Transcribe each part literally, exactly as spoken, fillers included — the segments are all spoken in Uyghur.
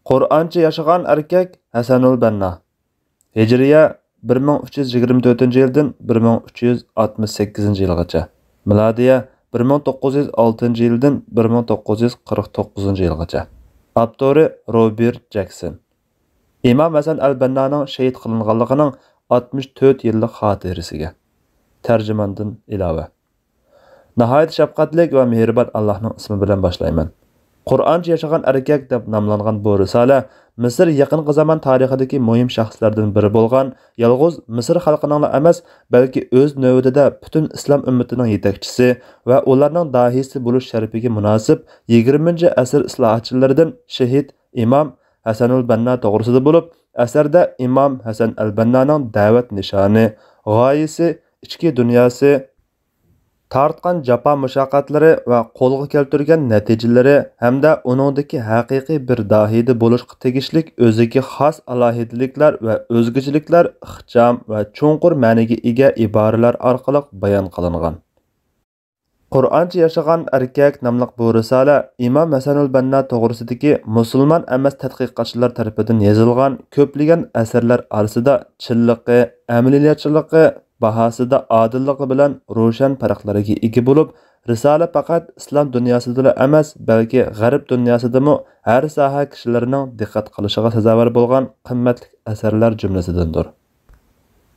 قۇرئانچە ياشىغان ئەركەك ھەسەنۇل بەننا. ھىجرىيە بىر مىڭ ئۈچ يۈز يىگىرمە تۆتىنچى يىلدىن بىر مىڭ ئۈچ يۈز ئاتمىش سەككىزىنچى يىلغىچە، مىلادىيە بىر مىڭ توققۇز يۈز ئالتىنچى يىلدىن بىر مىڭ توققۇز يۈز قىرىق توققۇزىنچى يىلغىچە. ئاپتورى روبېرت جەكسون. ئىمام ھەسەن ئەل بەننانىڭ شېھىت قىلىنغانلىقىنىڭ ئاتمىش تۆت يىللىق خاتىرىسىگە. تەرجىماندىن ئىلاۋە. ناھايىتى شەپقەتلىك ۋە مېھرىبان ئاللاھنىڭ ئىسمى بىلەن باشلايمەن. قۇرئانچە ياشىغان ئەركەك دەپ ناملانغان بۇ رىسالە مىسىر يېقىنقى زامان تارىخىدىكى مۇھىم شەخسلەردىن بىرى بولغان، يالغۇز مىسىر خەلقىنىڭلا ئەمەس، بەلكى ئۆز نۆۋىتىدە پۈتۈن ئىسلام ئۈممىتىنىڭ يېتەكچىسى ۋە ئۇلارنىڭ داھىيسى بولۇش شەرىپىگە مۇناسىپ يىگىرمىنچى ئەسىر ئىسلاھاتچىلىرىدىن شېھىت ئىمام ھەسەنۇل بەننا توغرىسىدا بولۇپ، ئەسەردە ئىمام ھەسەن ئەل بەننانىڭ دەۋەت نىشانى، غايىسى، ئىچكى دۇنياسى، تارتقان جاپا-مۇشەققەتلىرى ۋە قولغا كەلتۈرگەن نەتىجىلىرى ھەمدە ئۇنىڭدىكى ھەقىقىي بىر داھىيدا بولۇشقا تېگىشلىك ئۆزىگە خاس ئالاھىدىلىكلەر ۋە ئۆزگىچىلىكلەر ئىخچام ۋە چوڭقۇر مەنىگە ئىگە ئىبارىلەر ئارقىلىق بايان قىلىنغان. قۇرئانچە ياشىغان ئەركەك ناملىق بۇ رىسالە ئىمام ھەسەنۇل بەننا توغرىسىدىكى مۇسۇلمان ئەمەس تەتقىقاتچىلار تەرىپىدىن يېزىلغان كۆپلىگەن ئەسەرلەر ئارىسىدا چىنلىقى، ئەمەلىيەتچىللىقى، باھاسىدا ئادىللىقى بىلەن روشەن پەرقلەرگە ئىگە بولۇپ، رىسالە پەقەت ئىسلام دۇنياسىدىلا ئەمەس، بەلكى غەرب دۇنياسىدىمۇ ھەر ساھە كىشىلىرىنىڭ دىققەت قىلىشىغا سازاۋەر بولغان قىممەتلىك ئەسەرلەر جۈملىسىدىندۇر.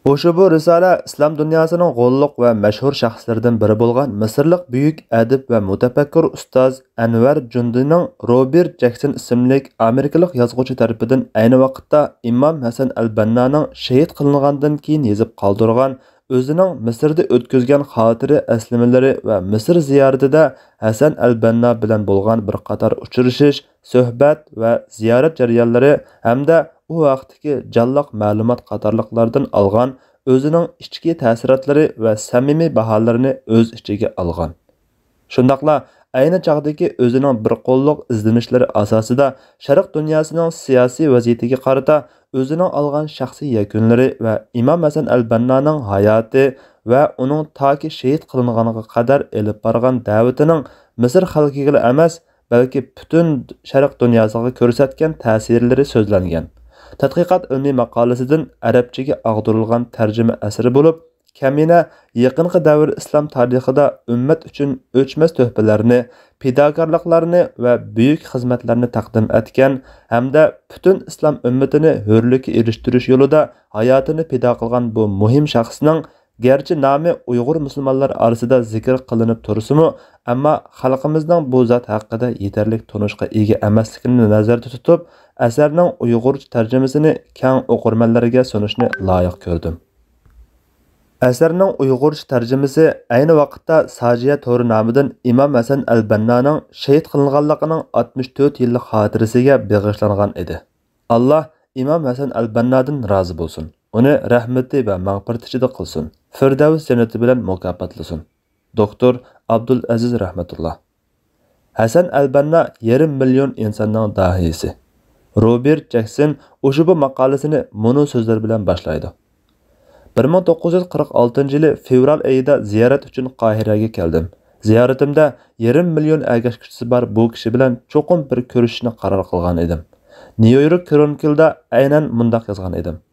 ئۇشبۇ رىسالە ئىسلام دۇنياسىنىڭ غوللۇق ۋە مەشھۇر شەخسلىرىدىن بىرى بولغان مىسىرلىق بۈيۈك ئەدىب ۋە مۇتەپەككۇر ئۇستاز ئەنۋەر جۇندىنىڭ روبېرت جەكسون ئىسىملىك ئامېرىكىلىق يازغۇچى تەرىپىدىن ئەينى ۋاقىتتا ئىمام ھەسەن ئەل بەننانىڭ شېھىت قىلىنغاندىن كېيىن يېزىپ قالدۇرغان ئۆزىنىڭ مىسىردا ئۆتكۈزگەن خاتىرە ئەسلىمىلىرى ۋە مىسىر زىيارىتىدە ھەسەن ئەل بەننا بىلەن بولغان بىر قاتار ئۇچرىشىش، سۆھبەت ۋە زىيارەت جەريانلىرى ھەمدە ئۇ ھەقتىكى جانلىق مەلۇمات قاتارلىقلاردىن ئالغان ئۆزىنىڭ ئىچكى تەسىراتلىرى ۋە سەمىمىي باھالىرىنى ئۆز ئىچىگە ئالغان. شۇنداقلا ئەينى چاغدىكى ئۆزىنىڭ بىر قوللۇق ئىزدىنىشلىرى ئاساسىدا شەرق دۇنياسىنىڭ سىياسىي ۋەزىيىتىگە قارىتا ئۆزىنىڭ ئالغان شەخسىي يەكۈنلىرى ۋە ئىمام ھەسەن ئەل بەننانىڭ ھاياتى ۋە ئۇنىڭ تاكى شېھىت قىلىنغانغا قەدەر ئېلىپ بارغان دەۋىتىنىڭ مىسىر خەلقىگىلا ئەمەس، بەلكى پۈتۈن شەرق دۇنياسىغا كۆرسەتكەن تەسىرلىرى سۆزلەنگەن. تەتقىقات ئىلمىي ماقالىسىدىن ئەرەبچىگە ئاغدۇرۇلغان تەرجىمە ئەسىرى بولۇپ، كەمىنە يېقىنقى دەۋر ئىسلام تارىخىدا ئۈممەت ئۈچۈن ئۆچمەس تۆھپىلەرنى، پىداكارلىقلارنى ۋە بۈيۈك خىزمەتلەرنى تەقدىم ئەتكەن ھەمدە پۈتۈن ئىسلام ئۈممىتىنى ھۆرلۈككە ئېرىشتۈرۈش يولىدا ھاياتىنى پىدا قىلغان بۇ مۇھىم شەخسنىڭ گەرچە نامى ئۇيغۇر مۇسۇلمانلار ئارىسىدا زىكىر قىلىنىپ تۇرسىمۇ، ئەمما خەلقىمىزنىڭ بۇ زات ھەققىدە يېتەرلىك تونۇشقا ئىگە ئەمەسلىكىنى نەزەردە تۇتۇپ، ئەسەرنىڭ ئۇيغۇرچە تەرجىمىسىنى كەڭ ئوقۇرمەنلەرگە سۇنۇشنى لايىق كۆردۈم. ئەسەرنىڭ ئۇيغۇرچە تەرجىمىسى ئەينى ۋاقىتتا ساجىيە تورى نامىدىن ئىمام ھەسەن ئەل بەننانىڭ شېھىت قىلىنغانلىقىنىڭ ئاتمىش تۆت يىللىق خاتىرىسىگە بېغىشلانغان ئىدى. ئاللا ئىمام ھەسەن ئەل بەننادىن رازى بولسۇن، ئۇنى رەھمىتى ۋە مەغپىرىتى ئىچىدە قىلسۇن، فىردەۋس جەننىتى بىلەن مۇكاپاتلىسۇن. دوكتور ئابدۇلئەزىز رەھمەتۇللا. ھەسەن ئەل بەننا يېرىم مىليون ئىنساننىڭ داھىيسى. روبېرت جەكسون ئۇشبۇ ماقالىسىنى مۇنۇ سۆزلەر بىلەن باشلايدۇ. بىر مىڭ توققۇز يۈز قىرىق ئالتىنچى يىلى فېۋرال ئېيىدا زىيارەت ئۈچۈن قاھىرەگە كەلدىم. زىيارىتىمدە يېرىم مىليون ئەگەشكۈچىسى بار بۇ كىشى بىلەن چوقۇم بىر كۆرۈشۈشنى قارار قىلغان ئىدىم. نيۇ يورك كرونىكلدا ئەينەن مۇنداق يازغان ئىدىم: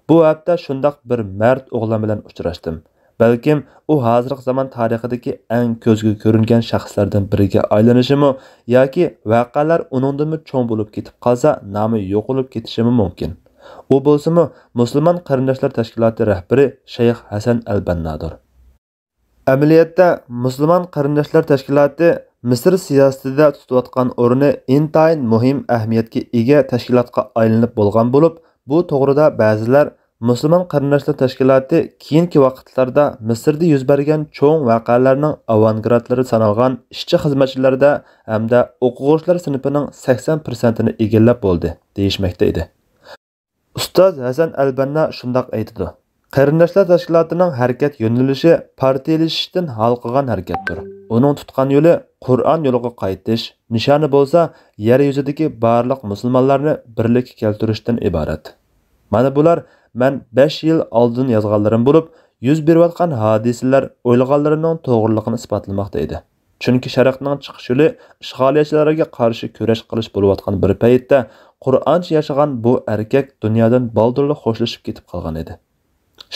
بۇ ھەپتە شۇنداق بىر مەرد ئوغلان بىلەن ئۇچراشتىم. بەلكىم ئۇ ھازىرقى زامان تارىخىدىكى ئەڭ كۆزگە كۆرۈنگەن شەخسلەردىن بىرىگە ئايلىنىشىمۇ ياكى ۋەقەلەر ئۇنىڭدىنمۇ چوڭ بولۇپ كېتىپ قالسا، نامى يوقىلىپ كېتىشىمۇ مۇمكىن. ئۇ بولسىمۇ مۇسۇلمان قېرىنداشلار تەشكىلاتى رەھبىرى شەيخ ھەسەن ئەل بەننادۇر. ئەمەلىيەتتە، مۇسۇلمان قېرىنداشلار تەشكىلاتى مىسىر سىياسىتىدە تۇتۇۋاتقان ئورنى ئىنتايىن مۇھىم ئەھمىيەتكە ئىگە تەشكىلاتقا ئايلىنىپ بولغان بولۇپ، بۇ توغرىدا بەزىلەر مۇسۇلمان قېرىنداشلار تەشكىلاتى كېيىنكى ۋاقىتلاردا مىسىردا يۈز بەرگەن چوڭ ۋەقەلەرنىڭ ئاۋانگارتلىرى سانالغان ئىشچى خىزمەتچىلەردە ھەمدە ئوقۇغۇچىلار سىنىپىنىڭ سەكسەن پىرسەنتىنى ئىگىلەپ بولدى، دېيىشمەكتە ئىدى. ئۇستاز ھەسەن ئەل بەننا شۇنداق ئېيتىدۇ: قېرىنداشلار تەشكىلاتىنىڭ ھەرىكەت يۆنىلىشى پارتىيىلىشىشتىن ھالقىغان ھەرىكەتتۇر. ئۇنىڭ تۇتقان يولى قۇرئان يولىغا قايتىش، نىشانى بولسا يەر يۈزىدىكى بارلىق مۇسۇلمانلارنى بىرلىككە كەلتۈرۈشتىن ئىبارەت. مانا بۇلار مەن بەش يىل ئالدىن يازغانلىرىم بولۇپ، يۈز بېرىۋاتقان ھادىسىلەر ئويلىغانلىرىمنىڭ توغرىلىقىنى ئىسپاتلىماقتا ئىدى. چۈنكى شەرقنىڭ چىقىش يولى ئىشغالىيەتچىلەرگە قارشى كۈرەش قىلىش بولۇۋاتقان بىر پەيتتە، قۇرئانچە ياشىغان بۇ ئەركەك دۇنيادىن بالدۇرلا خوشلىشىپ كېتىپ قالغان ئىدى.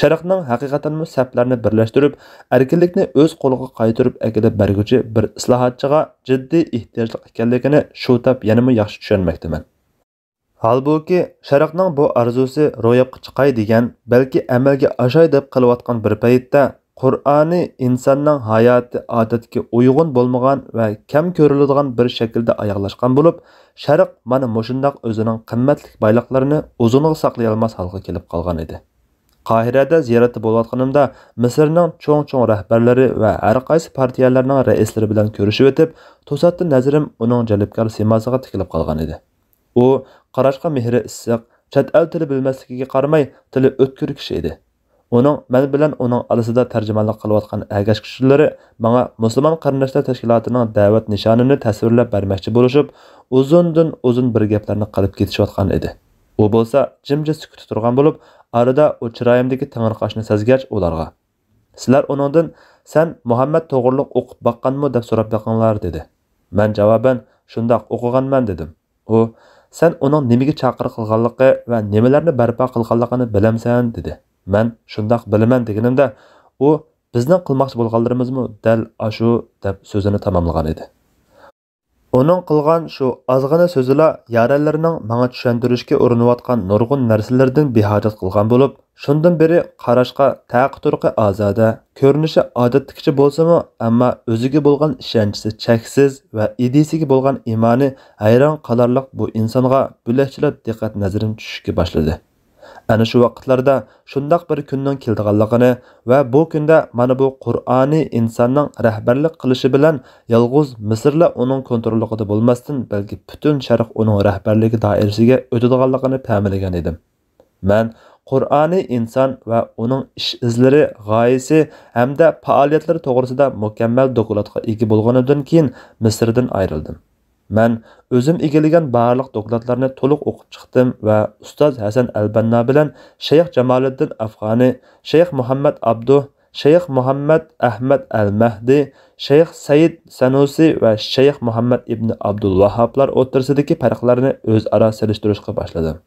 شەرقنىڭ ھەقىقەتەنمۇ سەپلەرنى بىرلەشتۈرۈپ، ئەركىنلىكنى ئۆز قولىغا قايتۇرۇپ ئەكېلىپ بەرگۈچى بىر ئىسلاھاتچىغا جىددىي ئېھتىياجلىق ئىكەنلىكىنى شۇ تاپ يەنىمۇ ياخشى چۈشەنمەكتىمەن. ھالبۇكى، شەرقنىڭ بۇ ئارزۇسى روياپقا چىقاي دېگەن، بەلكى ئەمەلگە ئاشاي دەپ قېلىۋاتقان بىر پەيتتە، قۇرئانى ئىنساننىڭ ھاياتىي ئادەتكە ئۇيغۇن بولمىغان ۋە كەم كۆرۈلىدىغان بىر شەكىلدە ئاياغلاشقان بولۇپ، شەرق مانا مۇشۇنداق ئۆزىنىڭ قىممەتلىك بايلىقلىرىنى ئۇزۇنغا ساقلىيالماس ھالغا كېلىپ قالغان ئىدى. قاھىرەدە زىيارەتتە بولۇۋاتقىنىمدا، مىسىرنىڭ چوڭ-چوڭ رەھبەرلىرى ۋە ھەر قايسى پارتىيەلەرنىڭ رەئىسلىرى بىلەن كۆرۈشۈۋېتىپ، توساتتىن نەزىرىم ئۇنىڭ جەلپكار سىيماسىغا تىكىلىپ قالغان ئىدى. ئۇ قاراشقا مېھرى ئىسسىق، چەت ئەل تىلى بىلمەسلىكىگە قارىماي، تىلى ئۆتكۈر كىشى ئىدى. ئۇنىڭ مەن بىلەن ئۇنىڭ ئارىسىدا تەرجىمانلىق قىلىۋاتقان ئەگەشكۈچىلىرى ماڭا مۇسۇلمان قېرىنداشلار تەشكىلاتىنىڭ دەۋەت نىشانىنى تەسۋىرلەپ بەرمەكچى بولۇشۇپ، ئۇزۇندىن ئۇزۇن بىر گەپلەرنى قىلىپ كېتىشىۋاتقان ئىدى. ئۇ بولسا جىمجىت سۈكۈتتە تۇرغان بولۇپ، ئارىدا ئۇ چىرايىمدىكى تېڭىرقاشنى سەزگەچ ئۇلارغا، سىلەر ئۇنىڭدىن، سەن مۇھەممەد توغرۇلۇق ئوقۇپ باققانمۇ دەپ سوراپ بېقىڭلار، دېدى. مەن جاۋابەن، شۇنداق، ئوقۇغانمەن، دېدىم. ئۇ، سەن ئۇنىڭ نېمىگە چاقىرىق قىلغانلىقى ۋە نېمىلەرنى بەرپا قىلغانلىقىنى بىلەمسەن؟ دېدى. مەن، شۇنداق، بىلىمەن، دېگىنىمدە، ئۇ، بىزنىڭ قىلماقچى بولغانلىرىمىزمۇ دەل ئاشۇ، دەپ سۆزىنى تاماملىغان ئىدى. ئۇنىڭ قىلغان شۇ ئازغىنە سۆزىلا يارەنلىرىنىڭ ماڭا چۈشەندۈرۈشكە ئۇرۇنۇۋاتقان نۇرغۇن نەرسىلىرىدىن بىھاجەت قىلغان بولۇپ، شۇندىن بېرى قاراشقا تەقى-تۇرقى ئازادە، كۆرۈنۈشى ئادەتتىكىچە بولسىمۇ، ئەمما ئۆزىگە بولغان ئىشەنچىسى چەكسىز ۋە ئىدىيىسىگە بولغان ئىمانى ھەيران قالارلىق بۇ ئىنسانغا بۆلەكچىلا دىققەت نەزىرىم چۈشۈشكە باشلىدى. ئەنە شۇ ۋاقىتلاردا شۇنداق بىر كۈننىڭ كېلىدىغانلىقىنى ۋە بۇ كۈندە مانا بۇ قۇرئانىي ئىنساننىڭ رەھبەرلىك قىلىشى بىلەن يالغۇز مىسىرلا ئۇنىڭ كونتروللۇقىدا بولماستىن، بەلكى پۈتۈن شەرق ئۇنىڭ رەھبەرلىكى دائىرىسىگە ئۆتىدىغانلىقىنى پەملىگەن ئىدىم. مەن قۇرئانىي ئىنسان ۋە ئۇنىڭ ئىش ئىزلىرى، غايىسى ھەمدە پائالىيەتلىرى توغرىسىدا مۇكەممەل دوكلاتقا ئىگە بولغىنىمدىن كېيىن مىسىردىن ئايرىلدىم. مەن ئۆزۈم ئىگىلىگەن بارلىق دوكلاتلارنى تولۇق ئوقۇپ چىقتىم ۋە ئۇستاز ھەسەن ئەلبەننا بىلەن شەيخ جامالىددىن ئەفغانى، شەيخ مۇھەممەد ئابدۇ، شەيخ مۇھەممەد ئەھمەد ئەل مەھدى، شەيخ سەيىد سەنۇسى ۋە شەيخ مۇھەممەد ئىبنى ئابدۇلۋاھابلار ئوتتۇرىسىدىكى پەرقلەرنى ئۆزئارا سېلىشتۇرۇشقا باشلىدىم.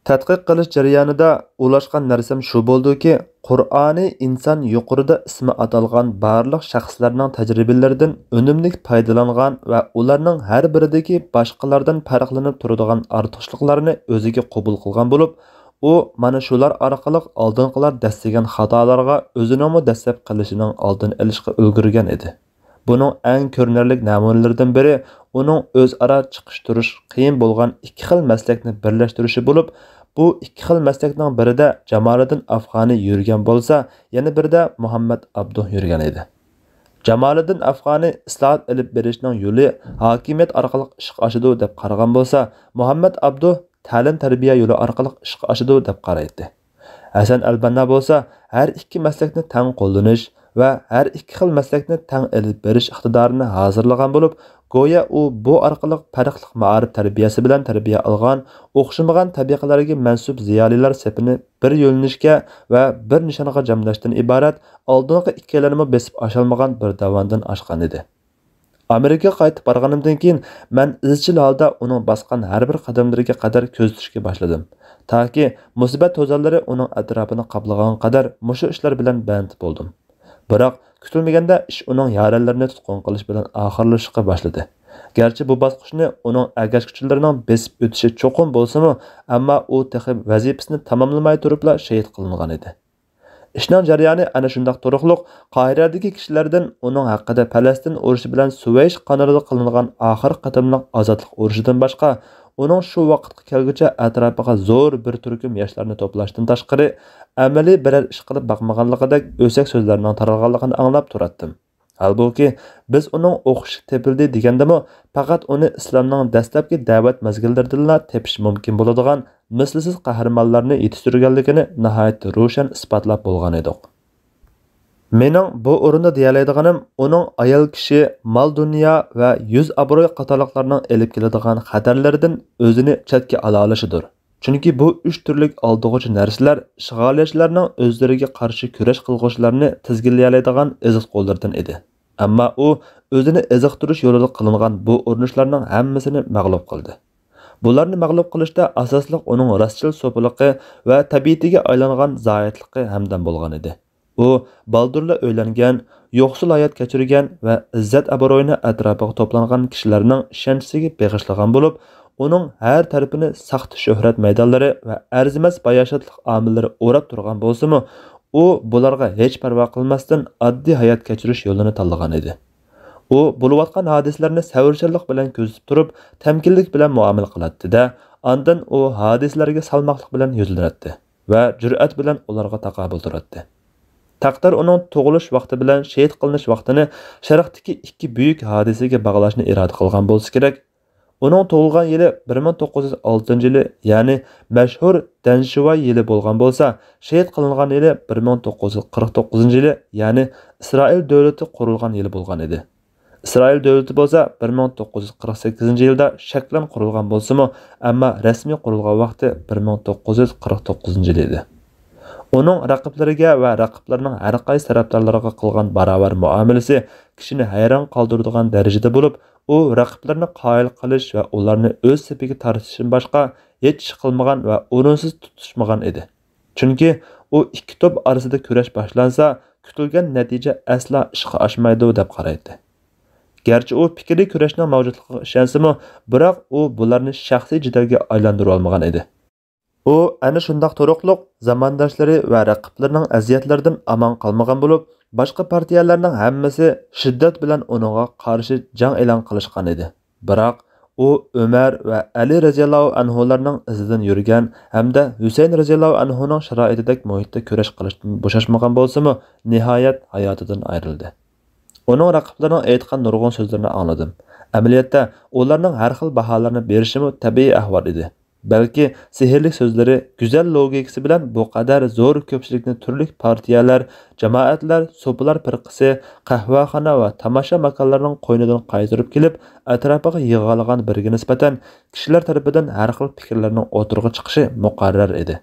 تەتقىق قىلىش جەريانىدا ئۇلاشقان نەرسەم شۇ بولدىكى، قۇرئانىي ئىنسان يۇقىرىدا ئىسمى ئاتالغان بارلىق شەخسلەرنىڭ تەجرىبىلىرىدىن ئۈنۈملۈك پايدىلانغان ۋە ئۇلارنىڭ ھەر بىرىدىكى باشقىلاردىن پەرقلىنىپ تۇرىدىغان ئارتۇقچىلىقلارنى ئۆزىگە قوبۇل قىلغان بولۇپ، ئۇ مانا شۇلار ئارقىلىق ئالدىنقىلار دەسسىگەن خاتالارغا ئۆزىنىڭمۇ دەسسەپ قېلىشىنىڭ ئالدىنى ئېلىشقا ئۈلگۈرگەن ئىدى. بۇنىڭ ئەڭ كۆرۈنەرلىك نەمۇنىلىرىدىن بىرى ئۇنىڭ ئۆزئارا چىقىش تۇرۇش قىيىن بولغان ئىككى خىل مەسلەكنى بىرلەشتۈرۈشى بولۇپ، بۇ ئىككى خىل مەسلەكنىڭ بىرىدە جامالىدىن ئافغانى يۈرگەن بولسا، يەنە بىرىدە مۇھەممەد ئابدۇھ يۈرگەن ئىدى. جامالىدىن ئافغانى ئىسلاھات ئېلىپ بېرىشنىڭ يولى ھاكىمىيەت ئارقىلىق ئىشقا ئاشىدۇ دەپ قارىغان بولسا، مۇھەممەد ئابدۇھ تەلىم-تەربىيە يولى ئارقىلىق ئىشقا ئاشىدۇ دەپ قارايتتى. ھەسەن ئەلبەننا بولسا ھەر ئىككى مەسلەكنى تەڭ قوللىنىش ۋە ھەر ئىككى خىل مەسلەكنى تەڭ ئېلىپ بېرىش ئىقتىدارىنى ھازىرلىغان بولۇپ، گويا ئۇ بۇ ئارقىلىق پەرقلىق مائارىپ تەربىيەسى بىلەن تەربىيە ئالغان، ئوخشىمىغان تەبىقىلەرگە مەنسۇپ زىيالىيلار سېپىنى بىر يۆنىلىشكە ۋە بىر نىشانغا جەملەشتىن ئىبارەت، ئالدىنقى ئىككىيلەنمۇ بېسىپ ئاشالمىغان بىر داۋاندىن ئاشقان ئىدى. ئامېرىكىغا قايتىپ بارغىنىمدىن كېيىن، مەن ئىزچىل ھالدا ئۇنىڭ باسقان ھەر بىر قەدەملىرىگە قەدەر كۆزىتىشكە باشلىدىم، تاكى مۇسىبەت توزانلىرى ئۇنىڭ ئەتراپىنى قاپلىغانغا قەدەر مۇشۇ ئىشلار بىلەن بەند بولدۇم. بىراق، كۈتۈلمىگەندە ئىش ئۇنىڭ يارەنلىرىنى تۇتقۇن قىلىش بىلەن ئاخىرلىشىشقا باشلىدى. گەرچە بۇ باسقۇچنى ئۇنىڭ ئەگەشكۈچىلىرىنىڭ بېسىپ ئۆتۈشى چوقۇم بولسىمۇ، ئەمما ئۇ تېخى ۋەزىپىسىنى تاماملىماي تۇرۇپلا شېھىت قىلىنغان ئىدى. ئىشنىڭ جەريانى ئەنە شۇنداق تۇرۇقلۇق، قاھىرەدىكى كىشىلەردىن ئۇنىڭ ھەققىدە پەلەستىن ئۇرۇشى بىلەن سۇۋەيش قانىلىدا قىلىنغان ئاخىرقى قېتىملىق ئازادلىق ئۇرۇشىدىن باشقا، ئۇنىڭ شۇ ۋاقىتقا كەلگۈچە ئەتراپىغا زور بىر تۈركۈم ياشلارنى توپلاشتىن تاشقىرى، ئەمەلىي بىرەر ئىش قىلىپ باقمىغانلىقىدەك ئۆسەك سۆزلەرنىڭ تارالغانلىقىنى ئاڭلاپ تۇراتتىم. ھالبۇكى، بىز ئۇنىڭ ئوخشىشى تېپىلدى دېگەندىمۇ، پەقەت ئۇنى ئىسلامنىڭ دەسلەپكى دەۋەت مەزگىللىرىدىنلا تېپىش مۇمكىن بولىدىغان مىسلىسىز قەھرىمانلارنى يېتىشتۈرگەنلىكىنى ناھايىتى روشەن ئىسپاتلاپ بولغان ئىدۇق. مېنىڭ بۇ ئورۇندا دېيەلەيدىغىنىم، ئۇنىڭ ئايال كىشى، مال-دۇنيا ۋە يۈز-ئابرۇي قاتارلىقلارنىڭ ئېلىپ كېلىدىغان خەتەرلىرىدىن ئۆزىنى چەتكە ئالالىشىدۇر. چۈنكى بۇ ئۈچ تۈرلۈك ئالدىغۇچ نەرسىلەر ئىشغالىيەتچىلەرنىڭ ئۆزلىرىگە قارشى كۈرەش قىلغۇچىلارنى تىزگىنلىيەلەيدىغان ئېزىق قوللىرىدىن ئىدى. ئەمما ئۇ ئۆزىنى ئېزىقتۇرۇش يولىدا قىلىنغان بۇ ئۇرۇنۇشلارنىڭ ھەممىسىنى مەغلۇپ قىلدى. بۇلارنى مەغلۇپ قىلىشتا ئاساسلىق ئۇنىڭ راستچىل سوپىلىقى ۋە تەبىئىتىگە ئايلانغان زاھىدلىقى ھەمدەم بولغان ئىدى. ئۇ بالدۇرلا ئۆيلەنگەن، يوقسۇل ھايات كەچۈرگەن ۋە ئىززەت-ئابرۇيىنى ئەتراپىغا توپلانغان كىشىلەرنىڭ ئىشەنچىسىگە بېغىشلىغان بولۇپ، ئۇنىڭ ھەر تەرىپىنى ساختا شۆھرەت مەيدانلىرى ۋە ئەرزىمەس باياشاتلىق ئامىللىرى ئوراپ تۇرغان بولسىمۇ، ئۇ بۇلارغا ھېچ پەرۋا قىلماستىن ئاددىي ھايات كەچۈرۈش يولىنى تاللىغان ئىدى. ئۇ بولۇۋاتقان ھادىسىلەرنى سەۋرچانلىق بىلەن كۆزىتىپ تۇرۇپ، تەمكىنلىك بىلەن مۇئامىلە قىلاتتى-دە، ئاندىن ئۇ ھادىسىلەرگە سالماقلىق بىلەن يۈزلىنەتتى ۋە جۈرئەت بىلەن ئۇلارغا تاقابىل تۇراتتى. تەقدىر ئۇنىڭ تۇغۇلۇش ۋاقتى بىلەن شېھىت قىلىنىش ۋاقتىنى شەرقتىكى ئىككى بۈيۈك ھادىسىگە باغلاشنى ئىرادە قىلغان بولسا كېرەك. ئۇنىڭ تۇغۇلغان يىلى بىر مىڭ توققۇز يۈز ئالتىنچى يىلى، يەنى مەشھۇر دەنشىۋاي يىلى بولغان بولسا، شېھىت قىلىنغان يىلى بىر مىڭ توققۇز يۈز قىرىق توققۇزىنچى يىلى، يەنى ئىسرائىل دۆلىتى قۇرۇلغان يىلى بولغان ئىدى. ئىسرائىل دۆلىتى بولسا بىر مىڭ توققۇز يۈز قىرىق سەككىزىنچى يىلدا شەكلەن قۇرۇلغان بولسىمۇ، ئەمما رەسمىي قۇرۇلغان ۋاقتى بىر مىڭ توققۇز يۈز قىرىق توققۇزىنچى يىل ئىدى. ئۇنىڭ رەقىبلىرىگە ۋە رەقىبلىرىنىڭ ھەر قايسى تەرەپدارلىرىغا قىلغان باراۋەر مۇئامىلىسى كىشىنى ھەيران قالدۇرىدىغان دەرىجىدە بولۇپ، ئۇ رەقىبلىرىنى قايىل قىلىش ۋە ئۇلارنى ئۆز سېپىگە تارتىشتىن باشقا ھېچ ئىش قىلمىغان ۋە ئورۇنسىز تۇتۇشمىغان ئىدى. چۈنكى ئۇ ئىككى توپ ئارىسىدا كۈرەش باشلانسا، كۈتۈلگەن نەتىجە ئەسلا ئىشقا ئاشمايدۇ دەپ قارايتتى. گەرچە ئۇ پىكرىي كۈرەشنىڭ مەۋجۇتلۇقىغا ئىشەنسىمۇ، بىراق ئۇ بۇلارنى شەخسىي جېدەلگە ئايلاندۇرۇۋالمىغان ئىدى. ئۇ ئەنە شۇنداق تۇرۇقلۇق زامانداشلىرى ۋە رەقىبلىرىنىڭ ئەزىيەتلىرىدىن ئامان قالمىغان بولۇپ، باشقا پارتىيەلەرنىڭ ھەممىسى شىددەت بىلەن ئۇنىڭغا قارشى جەڭ ئېلان قىلىشقان ئىدى. بىراق ئۇ ئۆمەر ۋە ئەلى رەزىياللاھۇ ئەنھۇلارنىڭ ئىزىدىن يۈرگەن ھەمدە ھۈسەيىن رەزىياللاھۇ ئەنھۇنىڭ شارائىتىدەك مۇھىتتا كۈرەش قىلىشتىن بوشاشمىغان بولسىمۇ، نىھايەت ھاياتىدىن ئايرىلدى. ئۇنىڭ رەقىبلىرىنىڭ ئېيتقان نۇرغۇن سۆزلىرىنى ئاڭلىدىم. ئەمەلىيەتتە، ئۇلارنىڭ ھەر خىل باھالارنى بېرىشىمۇ تەبىئىي ئەھۋال ئىدى. بەلكى سېھىرلىك سۆزلىرى، گۈزەل لوگىكىسى بىلەن بۇ قەدەر زور كۆپچىلىكنى تۈرلۈك پارتىيەلەر، جامائەتلەر، سوپىلار پىرقىسى، قەھۋەخانا ۋە تاماشا ماكانلىرىنىڭ قوينىدىن قايتۇرۇپ كېلىپ، ئەتراپىغا يىغالىغان بىرىگە نىسبەتەن كىشىلەر تەرىپىدىن ھەر خىل پىكىرلەرنىڭ ئوتتۇرىغا چىقىشى مۇقەررەر ئىدى.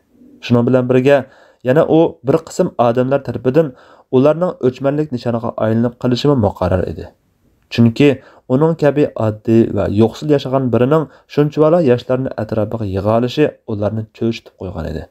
شۇنىڭ بىلەن بىرگە، يەنە ئۇ بىر قىسىم ئادەملەر تەرىپىدىن ئۇلارنىڭ ئۆچمەنلىك نىشانىغا ئايلىنىپ قېلىشىمۇ مۇقەررەر ئىدى. چۈنكى ئۇنىڭ كەبى ئاددىي ۋە يوقسۇل ياشىغان بىرىنىڭ شۇنچىۋالا ياشلارنى ئەتراپىغا يىغالىشى ئۇلارنى چۆچۈتۈپ قويغان ئىدى.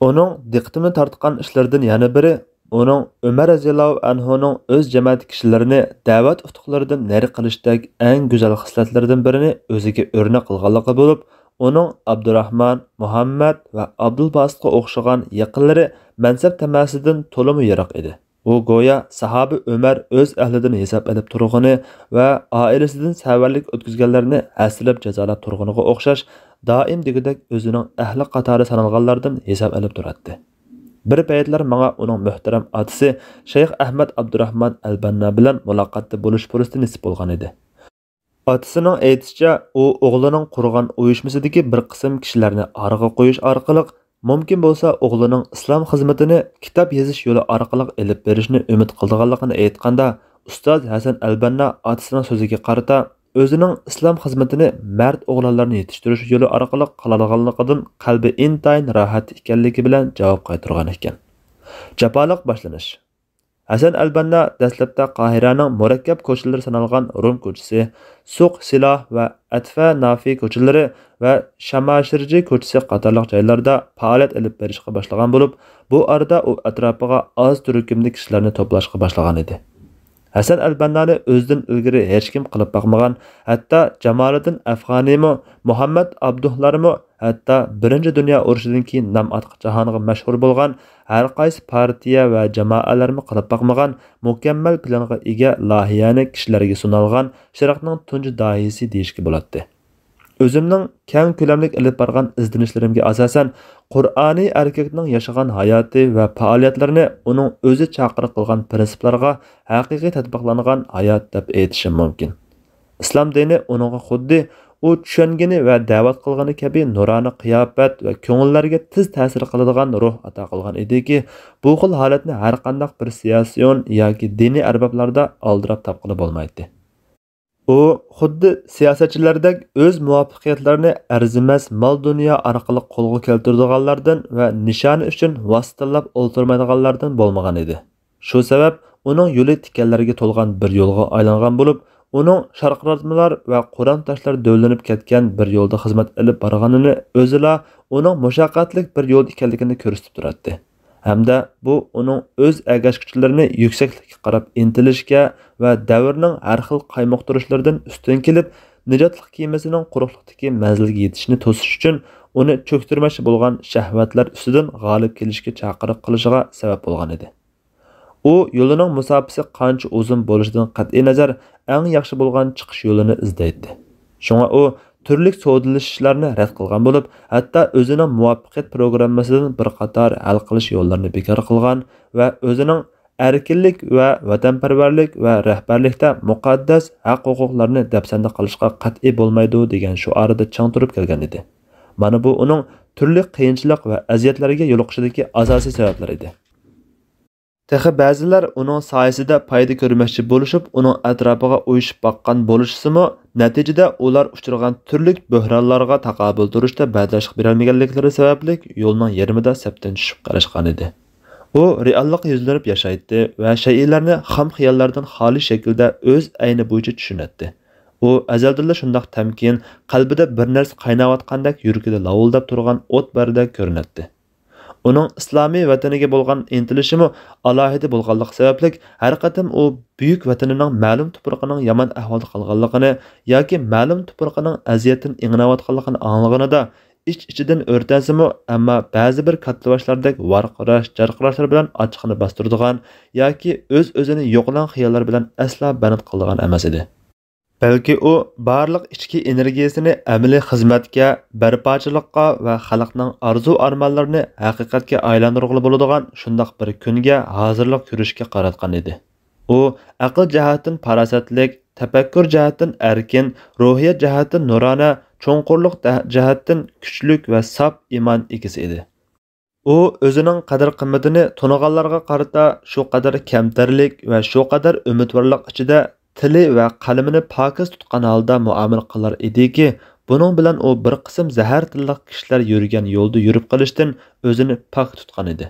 ئۇنىڭ دىققىتىمنى تارتقان ئىشلىرىدىن يەنە بىرى، ئۇنىڭ ئۆمەر رەزىياللاھۇ ئەنھۇنىڭ ئۆز جەمەتى كىشىلىرىنى دەۋەت ئۇتۇقلىرىدىن نېرى قىلىشتەك ئەڭ گۈزەل خىسلەتلىرىدىن بىرىنى ئۆزىگە ئۆرنەك قىلغانلىقى بولۇپ، ئۇنىڭ ئابدۇراھمان، مۇھەممەد ۋە ئابدۇلباسىتقا ئوخشىغان يېقىنلىرى مەنسەپ تەمەسىدىن تولىمۇ يىراق ئىدى. ئۇ گويا ساھابە ئۆمەر ئۆز ئەھلىدىن ھېساب ئېلىپ تۇرغىنى ۋە ئائىلىسىدىن سەۋەنلىك ئۆتكۈزگەنلەرنى ھەسسىلەپ جازالاپ تۇرغىنىغا ئوخشاش، دائىم دېگۈدەك ئۆزىنىڭ ئەھلى قاتارى سانالغانلاردىن ھېساب ئېلىپ تۇراتتى. بىر پەيتلەر ماڭا ئۇنىڭ مۆھتەرەم ئاتىسى شەيخ ئەھمەد ئابدۇراھمان ئەلبەننا بىلەن مۇلاقاتتا بولۇش پۇرسىتى نېسىپ بولغان ئىدى. ئاتىسىنىڭ ئېيتىشىچە، ئۇ ئوغلىنىڭ قۇرغان ئۇيۇشمىسىدىكى بىر قىسىم كىشىلەرنى ئارىغا قويۇش ئارقىلىق، مۇمكىن بولسا ئوغلىنىڭ ئىسلام خىزمىتىنى كىتاب يېزىش يولى ئارقىلىق ئېلىپ بېرىشنى ئۈمىد قىلىدىغانلىقىنى ئېيتقاندا، ئۇستاز ھەسەن ئەلبەننا ئاتىسىنىڭ سۆزىگە قارىتا، ئۆزىنىڭ ئىسلام خىزمىتىنى مەرد ئوغلانلارنى يېتىشتۈرۈش يولى ئارقىلىق قىلالىغانلىقىدىن قەلبى ئىنتايىن راھەت ئىكەنلىكى بىلەن جاۋاب قايتۇرغان ئىكەن. جاپالىق باشلىنىش. ھەسەن ئەلبەننا دەسلەپتە قاھىرەنىڭ مۇرەككەپ كوچىلىرى سانالغان روم كوچىسى، سۇق سىلاھ ۋە ئەتفە نافى كوچىلىرى ۋە شاماشىرجى كوچىسى قاتارلىق جايلاردا پائالىيەت ئېلىپ بېرىشقا باشلىغان بولۇپ، بۇ ئارىدا ئۇ ئەتراپىغا ئاز تۈركۈمدە كىشىلەرنى توپلاشقا باشلىغان ئىدى. ھەسەن ئەلبەننانى ئۆزىدىن ئىلگىرى ھېچكىم قىلىپ باقمىغان، ھەتتا جامالىدىن ئەفغانىمۇ، مۇھەممەد ئابدۇللارمۇ، ھەتتا بىرىنچى دۇنيا ئۇرۇشىدىن كېيىن نام ئاتقان جاھانغا مەشھۇر بولغان ھەر قايسى پارتىيە ۋە جامائەلەرمۇ قىلىپ باقمىغان مۇكەممەل پىلانغا ئىگە لايىھەنى كىشىلەرگە سۇنالغان شەرقنىڭ تۇنجى داھىيسى دېيىشكە بولاتتى. ئۆزۈمنىڭ كەڭ كۆلەملىك ئېلىپ بارغان ئىزدىنىشلىرىمگە ئاساسەن، قۇرئانىي ئەركەكنىڭ ياشىغان ھاياتى ۋە پائالىيەتلىرىنى ئۇنىڭ ئۆزى چاقىرىق قىلغان پىرىنسىپلارغا ھەقىقىي تەتبىقلانغان ھايات دەپ ئېيتىشىم مۇمكىن. ئىسلام دىنى ئۇنىڭغا خۇددى ئۇ چۈشەنگىنى ۋە دەۋەت قىلغىنى كەبى نۇرانە قىياپەت ۋە كۆڭۈللەرگە تېز تەسىر قىلىدىغان روھ ئاتا قىلغان ئىدىكى، بۇ خىل ھالەتنى ھەرقانداق بىر سىياسىيون ياكى دىنىي ئەربابلاردا ئالدىراپ تاپقىلى بولمايتتى. ئۇ خۇددى سىياسەتچىلەردەك ئۆز مۇۋەپپەقىيەتلىرىنى ئەرزىمەس مال-دۇنيا ئارقىلىق قولغا كەلتۈرىدىغانلاردىن ۋە نىشانى ئۈچۈن ۋاسىتىلەپ ئولتۇرمايدىغانلاردىن بولمىغان ئىدى. شۇ سەۋەب ئۇنىڭ يولى تىكەنلەرگە تولغان بىر يولغا ئايلانغان بولۇپ، ئۇنىڭ شارقىراتمىلار ۋە قورام تاشلار دۆۋىلىنىپ كەتكەن بىر يولدا خىزمەت ئېلىپ بارغىنىنى ئۆزىلا ئۇنىڭ مۇشەققەتلىك بىر يول ئىكەنلىكىنى كۆرسىتىپ تۇراتتى. ھەمدە بۇ ئۇنىڭ ئۆز ئەگەشكۈچىلىرىنى يۈكسەكلىككە قاراپ ئىنتىلىشكە ۋە دەۋرنىڭ ھەر خىل قايمۇقتۇرۇشلىرىدىن ئۈستۈن كېلىپ، نىجاتلىق كېمىسىنىڭ قۇرۇقلۇقتىكى مەنزىلگە يېتىشىنى توسۇش ئۈچۈن ئۇنى چۆكتۈرمەكچى بولغان شەھۋەتلەر ئۈستىدىن غالىب كېلىشكە چاقىرىق قىلىشىغا سەۋەب بولغان ئىدى. ئۇ يولىنىڭ مۇساپىسى قانچە ئۇزۇن بولۇشىدىن قەتئىينەزەر، ئەڭ ياخشى بولغان چىقىش يولىنى ئىزدەيتتى. شۇڭا ئۇ تۈرلۈك سودىلىشىشلارنى رەت قىلغان بولۇپ، ھەتتا ئۆزىنىڭ مۇۋەپپەقىيەت پروگراممىسىدىن بىر قاتار ھەل قىلىش يوللىرىنى بىكار قىلغان ۋە ئۆزىنىڭ ئەركىنلىك ۋە ۋەتەنپەرۋەرلىك ۋە رەھبەرلىكتە مۇقەددەس ھەق-ھوقۇقلارنى دەپسەندە قىلىشقا قەتئىي بولمايدۇ دېگەن شوئارىدا چىڭ تۇرۇپ كەلگەن ئىدى. مانا بۇ ئۇنىڭ تۈرلۈك قىيىنچىلىق ۋە ئەزىيەتلەرگە يولۇقۇشىدىكى ئاساسىي سەۋەبلەر ئىدى. تېخى بەزىلەر ئۇنىڭ سايىسىدە پايدا كۆرمەكچى بولۇشۇپ، ئۇنىڭ ئەتراپىغا ئۇيۇشۇپ باققان بولۇشسىمۇ، نەتىجىدە ئۇلار ئۇچرىغان تۈرلۈك بۆھرانلارغا تاقابىل تۇرۇشتا بەرداشلىق بېرەلمىگەنلىكلىرى سەۋەبلىك يولنىڭ يېرىمىدا سەپتىن چۈشۈپ قېلىشقانىدى. ئۇ رېئاللىققا يۈزلىنىپ ياشايتتى ۋە شەيئىلەرنى خام خىياللاردىن خالىي شەكىلدە ئۆز ئەينى بويىچە چۈشىنەتتى. ئۇ ئەزەلدىنلا شۇنداق تەمكىن، قەلبىدە بىر نەرسە قايناۋاتقاندەك يۈرىكىدە لاۋۇلداپ تۇرغان ئوت بەردەك كۆرۈنەتتى. ئۇنىڭ ئىسلامىي ۋەتىنىگە بولغان ئىنتىلىشىمۇ ئالاھىدە بولغانلىقى سەۋەبلىك، ھەر قېتىم ئۇ بۈيۈك ۋەتىنىنىڭ مەلۇم تۇپرىقىنىڭ يامان ئەھۋالدا قالغانلىقىنى ياكى مەلۇم تۇپرىقىنىڭ ئەزىيەتتىن ئىڭراۋاتقانلىقىنى ئاڭلىغىنىدا، ئىچ-ئىچىدىن ئۆرتەنسىمۇ، ئەمما بەزى بىر كاتتىباشلاردەك ۋارقىراش، جارقىراشلار بىلەن ئاچچىقىنى باستۇرىدىغان ياكى ئۆز-ئۆزىنى يوقلاڭ خىياللار بىلەن ئەسلا بەند قىلىدىغان ئەمەس ئىدى. بەلكى ئۇ بارلىق ئىچكى ئېنېرگىيەسىنى ئەمەلىي خىزمەتكە، بەرپاچىلىققا ۋە خەلقنىڭ ئارزۇ-ئارمانلىرىنى ھەقىقەتكە ئايلاندۇرغىلى بولىدىغان شۇنداق بىر كۈنگە ھازىرلىق كۆرۈشكە قاراتقان ئىدى. ئۇ ئەقىل جەھەتتىن پاراسەتلىك، تەپەككۇر جەھەتتىن ئەركىن، روھىيەت جەھەتتىن نۇرانە، چوڭقۇرلۇق دە-، جەھەتتىن كۈچلۈك ۋە ساپ ئىمان ئىگىسى ئىدى. ئۇ ئۆزىنىڭ قەدىر-قىممىتىنى تونۇغانلارغا قارىتا شۇ قەدەر كەمتەرلىك ۋە شۇ قەدەر ئۈمىدۋارلىق ئىچىدە تىلى ۋە قەلىمىنى پاكىز تۇتقان ھالدا مۇئامىلە قىلار ئىدىكى، بۇنىڭ بىلەن ئۇ بىر قىسىم زەھەر تىللىق كىشىلەر يۈرگەن يولدا يۈرۈپ قېلىشتىن ئۆزىنى پاك تۇتقان ئىدى.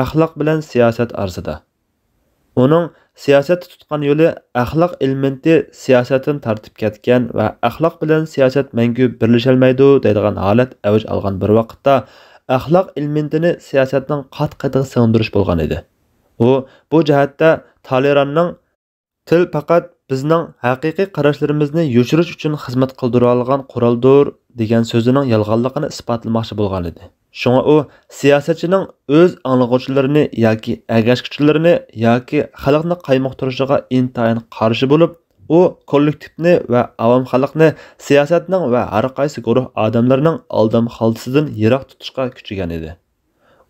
ئەخلاق بىلەن سىياسەت ئارىسىدا. ئۇنىڭ سىياسەتتە تۇتقان يولى ئەخلاق ئېلېمېنتى سىياسەتتىن تارتىپ كەتكەن ۋە ئەخلاق بىلەن سىياسەت مەڭگۈ بىرلىشەلمەيدۇ دەيدىغان ھالەت ئەۋج ئالغان بىر ۋاقىتتا، ئەخلاق ئېلېمېنتىنى سىياسەتنىڭ قات-قېتىغا سىڭدۈرۈش بولغان ئىدى. ئۇ بۇ جەھەتتە تالېراننىڭ «تىل پەقەت بىزنىڭ ھەقىقىي قاراشلىرىمىزنى يوشۇرۇش ئۈچۈن خىزمەت قىلدۇرۇۋالغان قورالدۇر» دېگەن سۆزىنىڭ يالغانلىقىنى ئىسپاتلىماقچى بولغان ئىدى. شۇڭا ئۇ سىياسەتچىنىڭ ئۆز ئاڭلىغۇچىلىرىنى ياكى ئەگەشكۈچىلىرىنى ياكى خەلقنى قايمۇقتۇرۇشىغا ئىنتايىن قارشى بولۇپ، ئۇ كوللېكتىپنى ۋە ئاۋام خەلقنى سىياسەتنىڭ ۋە ھەر قايسى گۇرۇھ ئادەملىرىنىڭ ئالدام خالتىسىدىن يىراق تۇتۇشقا كۈچىگەن ئىدى.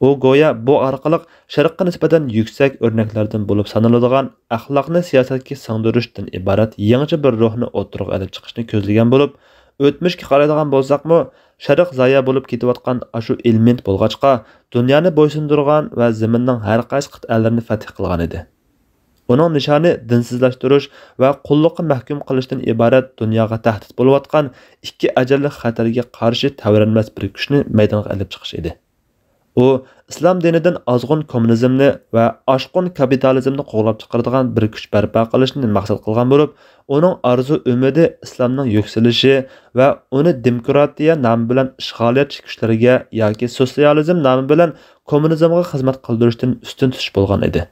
ئۇ گويا بۇ ئارقىلىق شەرققە نىسبەتەن يۈكسەك ئۆرنەكلەردىن بولۇپ سانىلىدىغان ئەخلاقنى سىياسەتكە سىڭدۈرۈشتىن ئىبارەت يېڭىچە بىر روھنى ئوتتۇرىغا ئېلىپ چىقىشنى كۆزلىگەن بولۇپ، ئۆتمۈشكە قارايدىغان بولساقمۇ، شەرق زايە بولۇپ كېتىۋاتقان ئاشۇ ئېلېمېنت بولغاچقا، دۇنيانى بويسۇندۇرغان ۋە زېمىننىڭ ھەر قايسى قىتئەلىرىنى فەتھ قىلغان ئىدى. ئۇنىڭ نىشانى دىنسىزلاشتۇرۇش ۋە قۇللۇققا مەھكۇم قىلىشتىن ئىبارەت دۇنياغا تەھدىت بولۇۋاتقان ئىككى ئەجەللىك خەتەرگە قارشى تەۋرەنمەس بىر كۈچنى مەيدانغا ئېلىپ چىقىش ئىدى. ئۇ ئىسلام دىنىدىن ئازغۇن كوممۇنىزمنى ۋە ئاشقۇن كاپىتالىزمنى قوغلاپ چىقىرىدىغان بىر كۈچ بەرپا قىلىشنى مەقسەت قىلغان بولۇپ، ئۇنىڭ ئارزۇ ئۈمىدى ئىسلامنىڭ يۈكسىلىشى ۋە ئۇنى دېموكراتىيە نامى بىلەن ئىشغالىيەتچى كۈچلەرگە ياكى سوتسىيالىزم نامى بىلەن كوممۇنىزمغا خىزمەت قىلدۇرۇشتىن ئۈستۈن تۇتۇش بولغان ئىدى.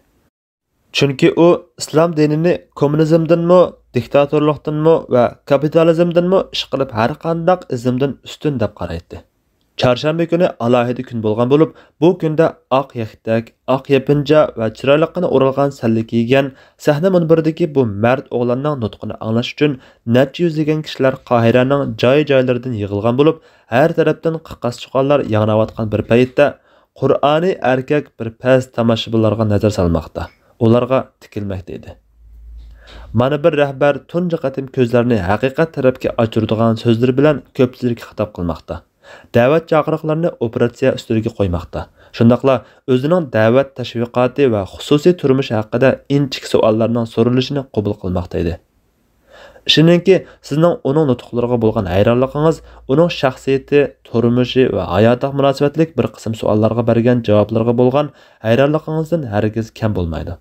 چۈنكى ئۇ ئىسلام دىنىنى كوممۇنىزمدىنمۇ، دىكتاتورلۇقتىنمۇ ۋە كاپىتالىزمدىنمۇ ئىشقىلىپ ھەرقانداق ئىزمدىن ئۈستۈن دەپ قارايتتى. چارشەنبە كۈنى ئالاھىدە كۈن بولغان بولۇپ، بۇ كۈندە ئاق يەكتەك، ئاق يېپىنچا ۋە چىرايلىققىنە ئورالغان سەللە كىيگەن سەھنە مۇنبىرىدىكى بۇ مەرد ئوغلاننىڭ نۇتقىنى ئاڭلاش ئۈچۈن نەچچە يۈزلىگەن كىشىلەر قاھىرەنىڭ جاي-جايلىرىدىن يىغىلغان بولۇپ، ھەر تەرەپتىن قىقاس چۇقانلار ياڭراۋاتقان بىر پەيتتە، قۇرئانى ئەركەك بىر پەس تاماشىبىنلارغا نەزەر سالماقتا، ئۇلارغا تىكىلمەكتە ئىدى. مانا بىر رەھبەر تۇنجى قېتىم كۆزلەرنى ھەقىقەت تەرەپكە ئاچۇرىدىغان سۆزلىرى بىلەن كۆپچىلىككە خىتاب قىلماقتا. دەۋەت چاقىرىقلىرىنى ئوپېراتسىيە ئۈستىلىگە قويماقتا. شۇنداقلا ئۆزىنىڭ دەۋەت تەشۋىقاتى ۋە خۇسۇسىي تۇرمۇشى ھەققىدە ئىنچىكە سوئاللارنىڭ سورىلىشىنى قوبۇل قىلماقتا ئىدى. ئىشىنىڭكى، سىزنىڭ ئۇنىڭ نۇتۇقلىرىغا بولغان ھەيرانلىقىڭىز ئۇنىڭ شەخسىيىتى، تۇرمۇشى ۋە ھاياتىغا مۇناسىۋەتلىك بىر قىسىم سوئاللارغا بەرگەن جاۋابلىرىغا بولغان ھەيرانلىقىڭىزدىن ھەرگىز كەم بولمايدۇ.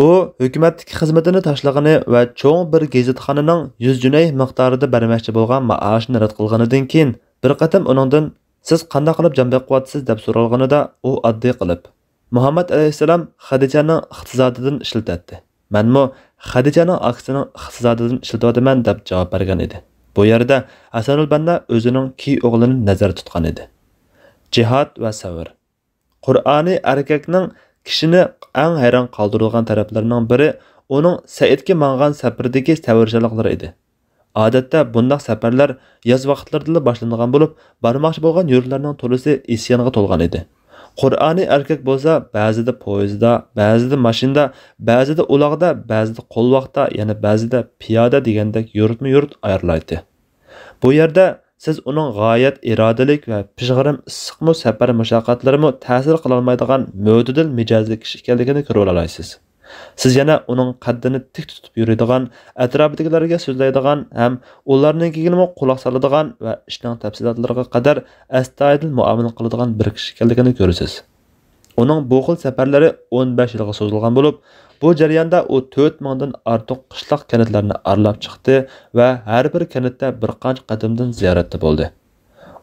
ئۇ ھۆكۈمەتتىكى خىزمىتىنى تاشلىغىنى ۋە چوڭ بىر گېزىتخانىنىڭ يۈز جۈنەيھ مىقدارىدا بەرمەكچى بولغان مائاشىنى رەت قىلغىنىدىن كېيىن، بىر قېتىم ئۇنىڭدىن، «سىز قانداق قىلىپ جان بېقىۋاتىسىز؟» دەپ سورالغىنىدا، ئۇ ئاددىي قىلىپ، «مۇھەممەد ئەلەيھىسسالام خەدىچەنىڭ ئىقتىسادىدىن ئىشلىتەتتى. مەنمۇ خەدىچەنىڭ ئاكىسىنىڭ ئىقتىسادىدىن ئىشلىتىۋاتىمەن» دەپ جاۋاب بەرگەن ئىدى. بۇ يەردە ھەسەنۇل بەننا ئۆزىنىڭ كىي ئوغلىنى نەزەردە تۇتقان ئىدى. جىھاد ۋە سەۋر. قۇرئانى ئەركەكنىڭ كىشىنى ئەڭ ھەيران قالدۇرىدىغان تەرەپلىرىنىڭ بىرى ئۇنىڭ سەئىدكە ماڭغان سەپىرىدىكى سەۋرچانلىقلىرى ئىدى. ئادەتتە بۇنداق سەپەرلەر ياز ۋاقىتلىرىدىلا باشلىنىدىغان بولۇپ، بارماقچى بولغان يۇرتلارنىڭ تولىسى ئىسيانغا تولغان ئىدى. قۇرئانى ئەركەك بولسا بەزىدە پويىزدا، بەزىدە ماشىنىدا، بەزىدە ئۇلاغدا، بەزىدە قولۋاقتا، يەنە بەزىدە پىيادە دېگەندەك يۇرتمۇ يۇرت ئايرىلايتتى. بۇ يەردە سىز ئۇنىڭ غايەت ئىرادىلىك ۋە پىژغىرىم ئىسسىقمۇ سەپەر مۇشەققەتلىرىمۇ تەسىر قىلالمايدىغان مۆتىدىل مىجەزلىك كىشى ئىكەنلىكىنى كۆرۈۋالالايسىز. سىز يەنە ئۇنىڭ قەددىنى تىك تۇتۇپ يۈرىدىغان، ئەتراپىدىكىلەرگە سۆزلەيدىغان ھەم ئۇلارنىڭكىگىمۇ قۇلاق سالىدىغان ۋە ئىشنىڭ تەپسىلاتلىرىغا قەدەر ئەستايىدىل مۇئامىلە قىلىدىغان بىر كىشى ئىكەنلىكىنى كۆرىسىز. ئۇنىڭ بۇ خىل سەپەرلىرى ئون بەش يىلغا سوزۇلغان بولۇپ، بۇ جەرياندا ئۇ تۆت مىڭدىن ئارتۇق قىشلاق كەنتلەرنى ئارىلاپ چىقتى ۋە ھەر بىر كەنتتە بىر قانچە قېتىمدىن زىيارەتتە بولدى.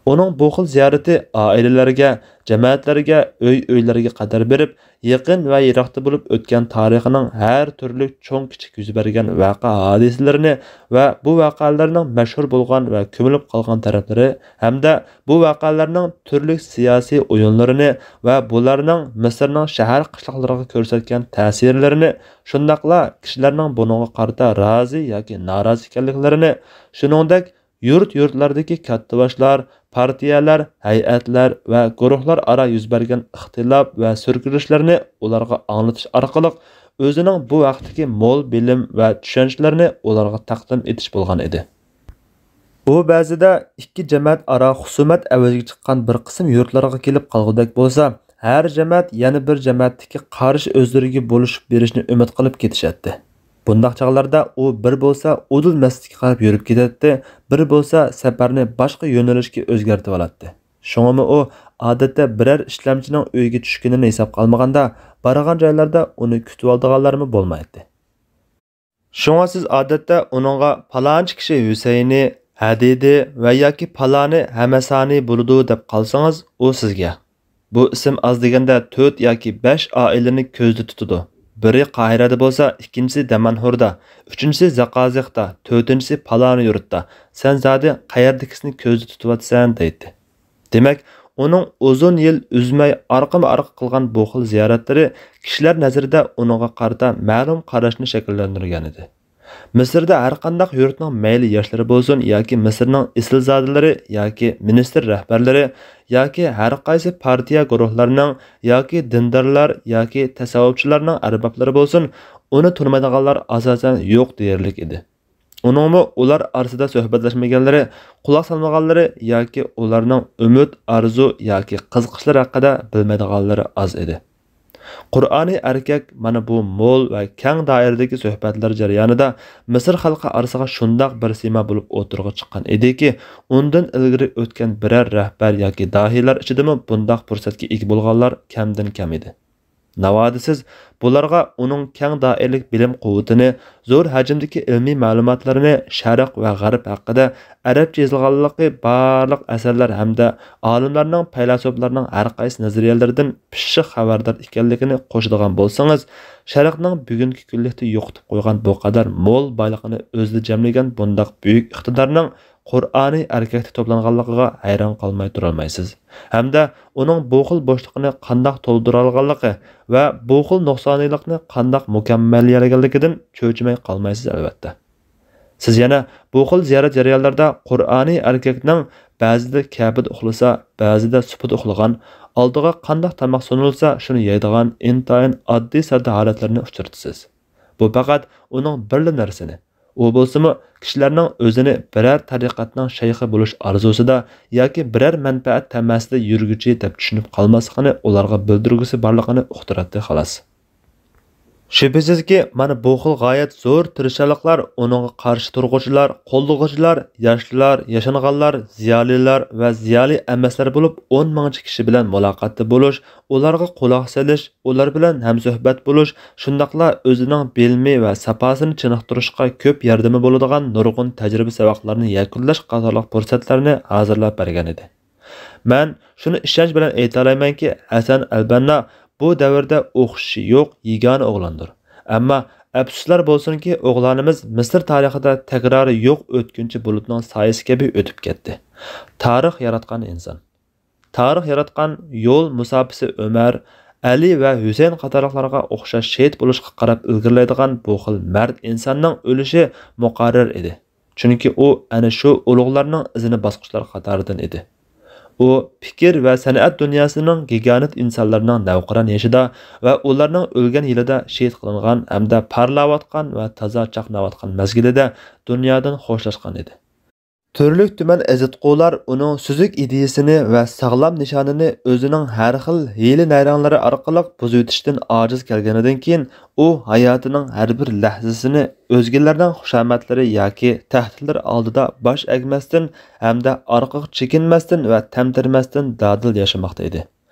ئۇنىڭ بۇ خىل زىيارىتى ئائىلىلەرگە، جەمەتلەرگە، ئۆي-ئۆيلەرگە قەدەر بېرىپ، يېقىن ۋە يىراقتا بولۇپ ئۆتكەن تارىخنىڭ ھەر تۈرلۈك چوڭ-كىچىك يۈز بەرگەن ۋەقە-ھادىسىلىرىنى ۋە بۇ ۋەقەلەرنىڭ مەشھۇر بولغان ۋە كۆمۈلۈپ قالغان تەرەپلىرى ھەمدە بۇ ۋەقەلەرنىڭ تۈرلۈك سىياسىي ئويۇنلىرىنى ۋە بۇلارنىڭ مىسىرنىڭ شەھەر قىشلاقلىرىغا كۆرسەتكەن تەسىرلىرىنى، شۇنداقلا كىشىلەرنىڭ بۇنىڭغا قارىتا رازى ياكى نارازى ئىكەنلىكلىرىنى، شۇنىڭدەك يۇرت-يۇرتلاردىكى كاتتىباشلار، پارتىيەلەر، ھەيئەتلەر ۋە گۇرۇھلار ئارا يۈز بەرگەن ئىختىلاپ ۋە سۈركىلىشلەرنى ئۇلارغا ئاڭلىتىش ئارقىلىق، ئۆزىنىڭ بۇ ھەقتىكى مول بىلىم ۋە چۈشەنچىلىرىنى ئۇلارغا تەقدىم ئېتىش بولغان ئىدى. ئۇ بەزىدە ئىككى جەمەت ئارا خۇسۇمەت ئەۋزىگە چىققان بىر قىسىم يۇرتلارغا كېلىپ قالغۇدەك بولسا، ھەر جەمەت يەنە بىر جەمەتتىكى قارشى ئۆزلىرىگە بولۇشۇپ بېرىشنى ئۈمىد قىلىپ كېتىشەتتى. بۇنداق چاغلاردا ئۇ بىر بولسا ئۇدۇل مەسچىتكە قاراپ يۈرۈپ كېتەتتى، بىر بولسا سەپەرنى باشقا يۆنىلىشكە ئۆزگەرتىۋالاتتى. شۇڭىمۇ ئۇ ئادەتتە بىرەر ئىشلەمچىنىڭ ئۆيىگە چۈشكىنىنى ھېسابقا ئالمىغاندا، بارغان جايلاردا ئۇنى كۈتۈۋالىدىغانلارمۇ بولمايتتى. شۇڭا سىز ئادەتتە ئۇنىڭغا پالانچى كىشى ھۈسەينى، ھەدىدى ۋە ياكى پالانى ھەمەسانى بولىدۇ دەپ قالسىڭىز، ئۇ سىزگە، بۇ ئىسىم ئاز دېگەندە تۆت ياكى بەش ئائىلىنى كۆزدە تۇتىدۇ. بىرى قاھىرەدە بولسا، ئىككىنچىسى دەمەنھۇردا، ئۈچىنچىسى زاقازىقتا، تۆتىنچىسى پالانى يۇرتتا. سەن زادى قەيەردىكىسىنى كۆزدە تۇتۇۋاتىسەن؟ دەيتتى. دېمەك، ئۇنىڭ ئۇزۇن يىل ئۈزمەي ئارقىمۇ ئارقا قىلغان بۇ خىل زىيارەتلىرى كىشىلەر نەزىرىدە ئۇنىڭغا قارىتا مەلۇم قاراشنى شەكىللەندۈرگەنىدى. مىسىردا ھەرقانداق يۇرتنىڭ مەيلى ياشلىرى بولسۇن ياكى مىسىرنىڭ ئېسىلزادىلىرى ياكى مىنىستىر رەھبەرلىرى ياكى ھەرقايسى پارتىيە گۇرۇھلارنىڭ ياكى دىندارلار ياكى تەسەۋۋۇپچىلارنىڭ ئەربابلىرى بولسۇن، ئۇنى تونۇمايدىغانلار ئاساسەن يوق دېيەرلىك ئىدى. ئۇنىڭمۇ ئۇلار ئارىسىدا سۆھبەتلەشمىگەنلىرى، قۇلاق سالمىغانلىرى ياكى ئۇلارنىڭ ئۈمىد، ئارزۇ ياكى قىزىقىشلىرى ھەققىدە بىلمەيدىغانلىرى ئاز ئىدى. قۇرئانى ئەركەك مانا بۇ مول ۋە كەڭ دائىرىدىكى سۆھبەتلەر جەريانىدا مىسىر خەلقى ئارىسىغا شۇنداق بىر سىيما بولۇپ ئوتتۇرىغا چىققان ئىدىكى، ئۇندىن ئىلگىرى ئۆتكەن بىرەر رەھبەر ياكى داھىيلار ئىچىدىمۇ بۇنداق پۇرسەتكە ئىگە بولغانلار كەمدىن كەم ئىدى. ناۋادا سىز بۇلارغا ئۇنىڭ كەڭ دائىرىلىك بىلىم قۇۋۋىتىنى، زور ھەجىمدىكى ئىلمىي مەلۇماتلىرىنى، شەرق ۋە غەرب ھەققىدە ئەرەبچە يېزىلغانلىقى بارلىق ئەسەرلەر ھەمدە ئالىملارنىڭ، پەيلاسوپلارنىڭ ھەرقايسى نەزەرىيەلىرىدىن پىششىق خەۋەردار ئىكەنلىكىنى قوشىدىغان بولسىڭىز، شەرقنىڭ بۈگۈنكى كۈنلۈكتە يوقىتىپ قويغان بۇ قەدەر مول بايلىقىنى ئۆزىدە جەملىگەن بۇنداق بۈيۈك ئىقتىدارنىڭ قۇرئانى ئەركەكتە توپلانغانلىقىغا ھەيران قالماي تۇرالمايسىز ھەمدە ئۇنىڭ بۇ خىل بوشلۇقىنى قانداق تولدۇرالىغانلىقى ۋە بۇ خىل نۇقسانىيلىقنى قانداق مۇكەممەللىيەلىگەنلىكىدىن چۆچۈمەي قالمايسىز، ئەلۋەتتە. سىز يەنە بۇ خىل زىيارەت جەريانلىرىدا قۇرئانى ئەركەكنىڭ بەزىدە كەپىدە ئۇخلىسا، بەزىدە سۇپىدا ئۇخلىغان، ئالدىغا قانداق تاماق سۇنۇلسا، شۇنى يەيدىغان ئىنتايىن ئاددىي-ساددا ھالەتلىرىنى ئۇچرىتىسىز. بۇ پەقەت ئۇنىڭ بىرلا نەرسىنى، ئۇ بولسىمۇ كىشىلەرنىڭ ئۆزىنى بىرەر تەرىقەتنىڭ شەيخى بولۇش ئارزۇسىدا ياكى بىرەر مەنپەئەت تەمەسىدە يۈرگۈچى دەپ چۈشىنىپ قالماسلىقىنى ئۇلارغا بىلدۈرگۈسى بارلىقىنى ئۇقتۇراتتى، خالاس. شۈبھىسىزكى، مانا بۇ خىل غايەت زور تىرىشچانلىقلار ئۇنىڭغا قارشى تۇرغۇچىلار، قوللىغۇچىلار، ياشلار، ياشانغانلار، زىيالىيلار ۋە زىيالىي ئەمەسلەر بولۇپ ئون مىڭچە كىشى بىلەن مۇلاقاتتا بولۇش، ئۇلارغا قۇلاق سېلىش، ئۇلار بىلەن ھەمسۆھبەت بولۇش، شۇنداقلا ئۆزىنىڭ بىلىمى ۋە ساپاسىنى چېنىقتۇرۇشقا كۆپ ياردىمى بولىدىغان نۇرغۇن تەجرىبە ساۋاقلىرىنى يەكۈنلەش قاتارلىق پۇرسەتلەرنى ھازىرلاپ بەرگەن ئىدى. مەن شۇنى ئىشەنچ بىلەن ئېيتالايمەنكى، ھەسەن ئەلبەننا بۇ دەۋردە ئوخشىشى يوق يېگانە ئوغلاندۇر. ئەمما ئەپسۇسلار بولسۇنكى، ئوغلانىمىز مىسىر تارىخىدا تەكرارى يوق ئۆتكۈنچى بۇلۇتنىڭ سايىسى كەبى ئۆتۈپ كەتتى. تارىخ ياراتقان ئىنسان. تارىخ ياراتقان يول مۇساپىسى ئۆمەر، ئەلى ۋە ھۈسەيىن قاتارلىقلارغا ئوخشاش شېھىت بولۇشقا قاراپ ئىلگىرىلەيدىغان بۇ خىل مەرد ئىنساننىڭ ئۆلۈشى مۇقەررەر ئىدى. چۈنكى ئۇ ئەنە شۇ ئۇلۇغلارنىڭ ئىزىنى باسقۇچىلار قاتارىدىن ئىدى. ئۇ پىكىر ۋە سەنئەت دۇنياسىنىڭ گىگانت ئىنسانلىرىنىڭ نەۋقىران يېشىدا ۋە ئۇلارنىڭ ئۆلگەن يىلىدا شېھىت قىلىنغان ھەمدە پارلاۋاتقان ۋە تازا چاقناۋاتقان مەزگىلىدە دۇنيادىن خوشلاشقان ئىدى. تۈرلۈك-تۈمەن ئېزىتقۇلار ئۇنىڭ سۈزۈك ئىدىيىسىنى ۋە ساغلام نىشانىنى ئۆزىنىڭ ھەر خىل ھىيلە-نەيرەڭلىرى ئارقىلىق بۇزۇۋېتىشتىن ئاجىز كەلگىنىدىن كېيىن، ئۇ ھاياتىنىڭ ھەر بىر لەھزىسىنى ئۆزگىلەرنىڭ خۇشامەتلىرى ياكى تەھدىتلىرى ئالدىدا باش ئەگمەستىن ھەمدە ئارقىغا چېكىنمەستىن ۋە تەمتىرىمەستىن دادىل ياشىماقتا ئىدى.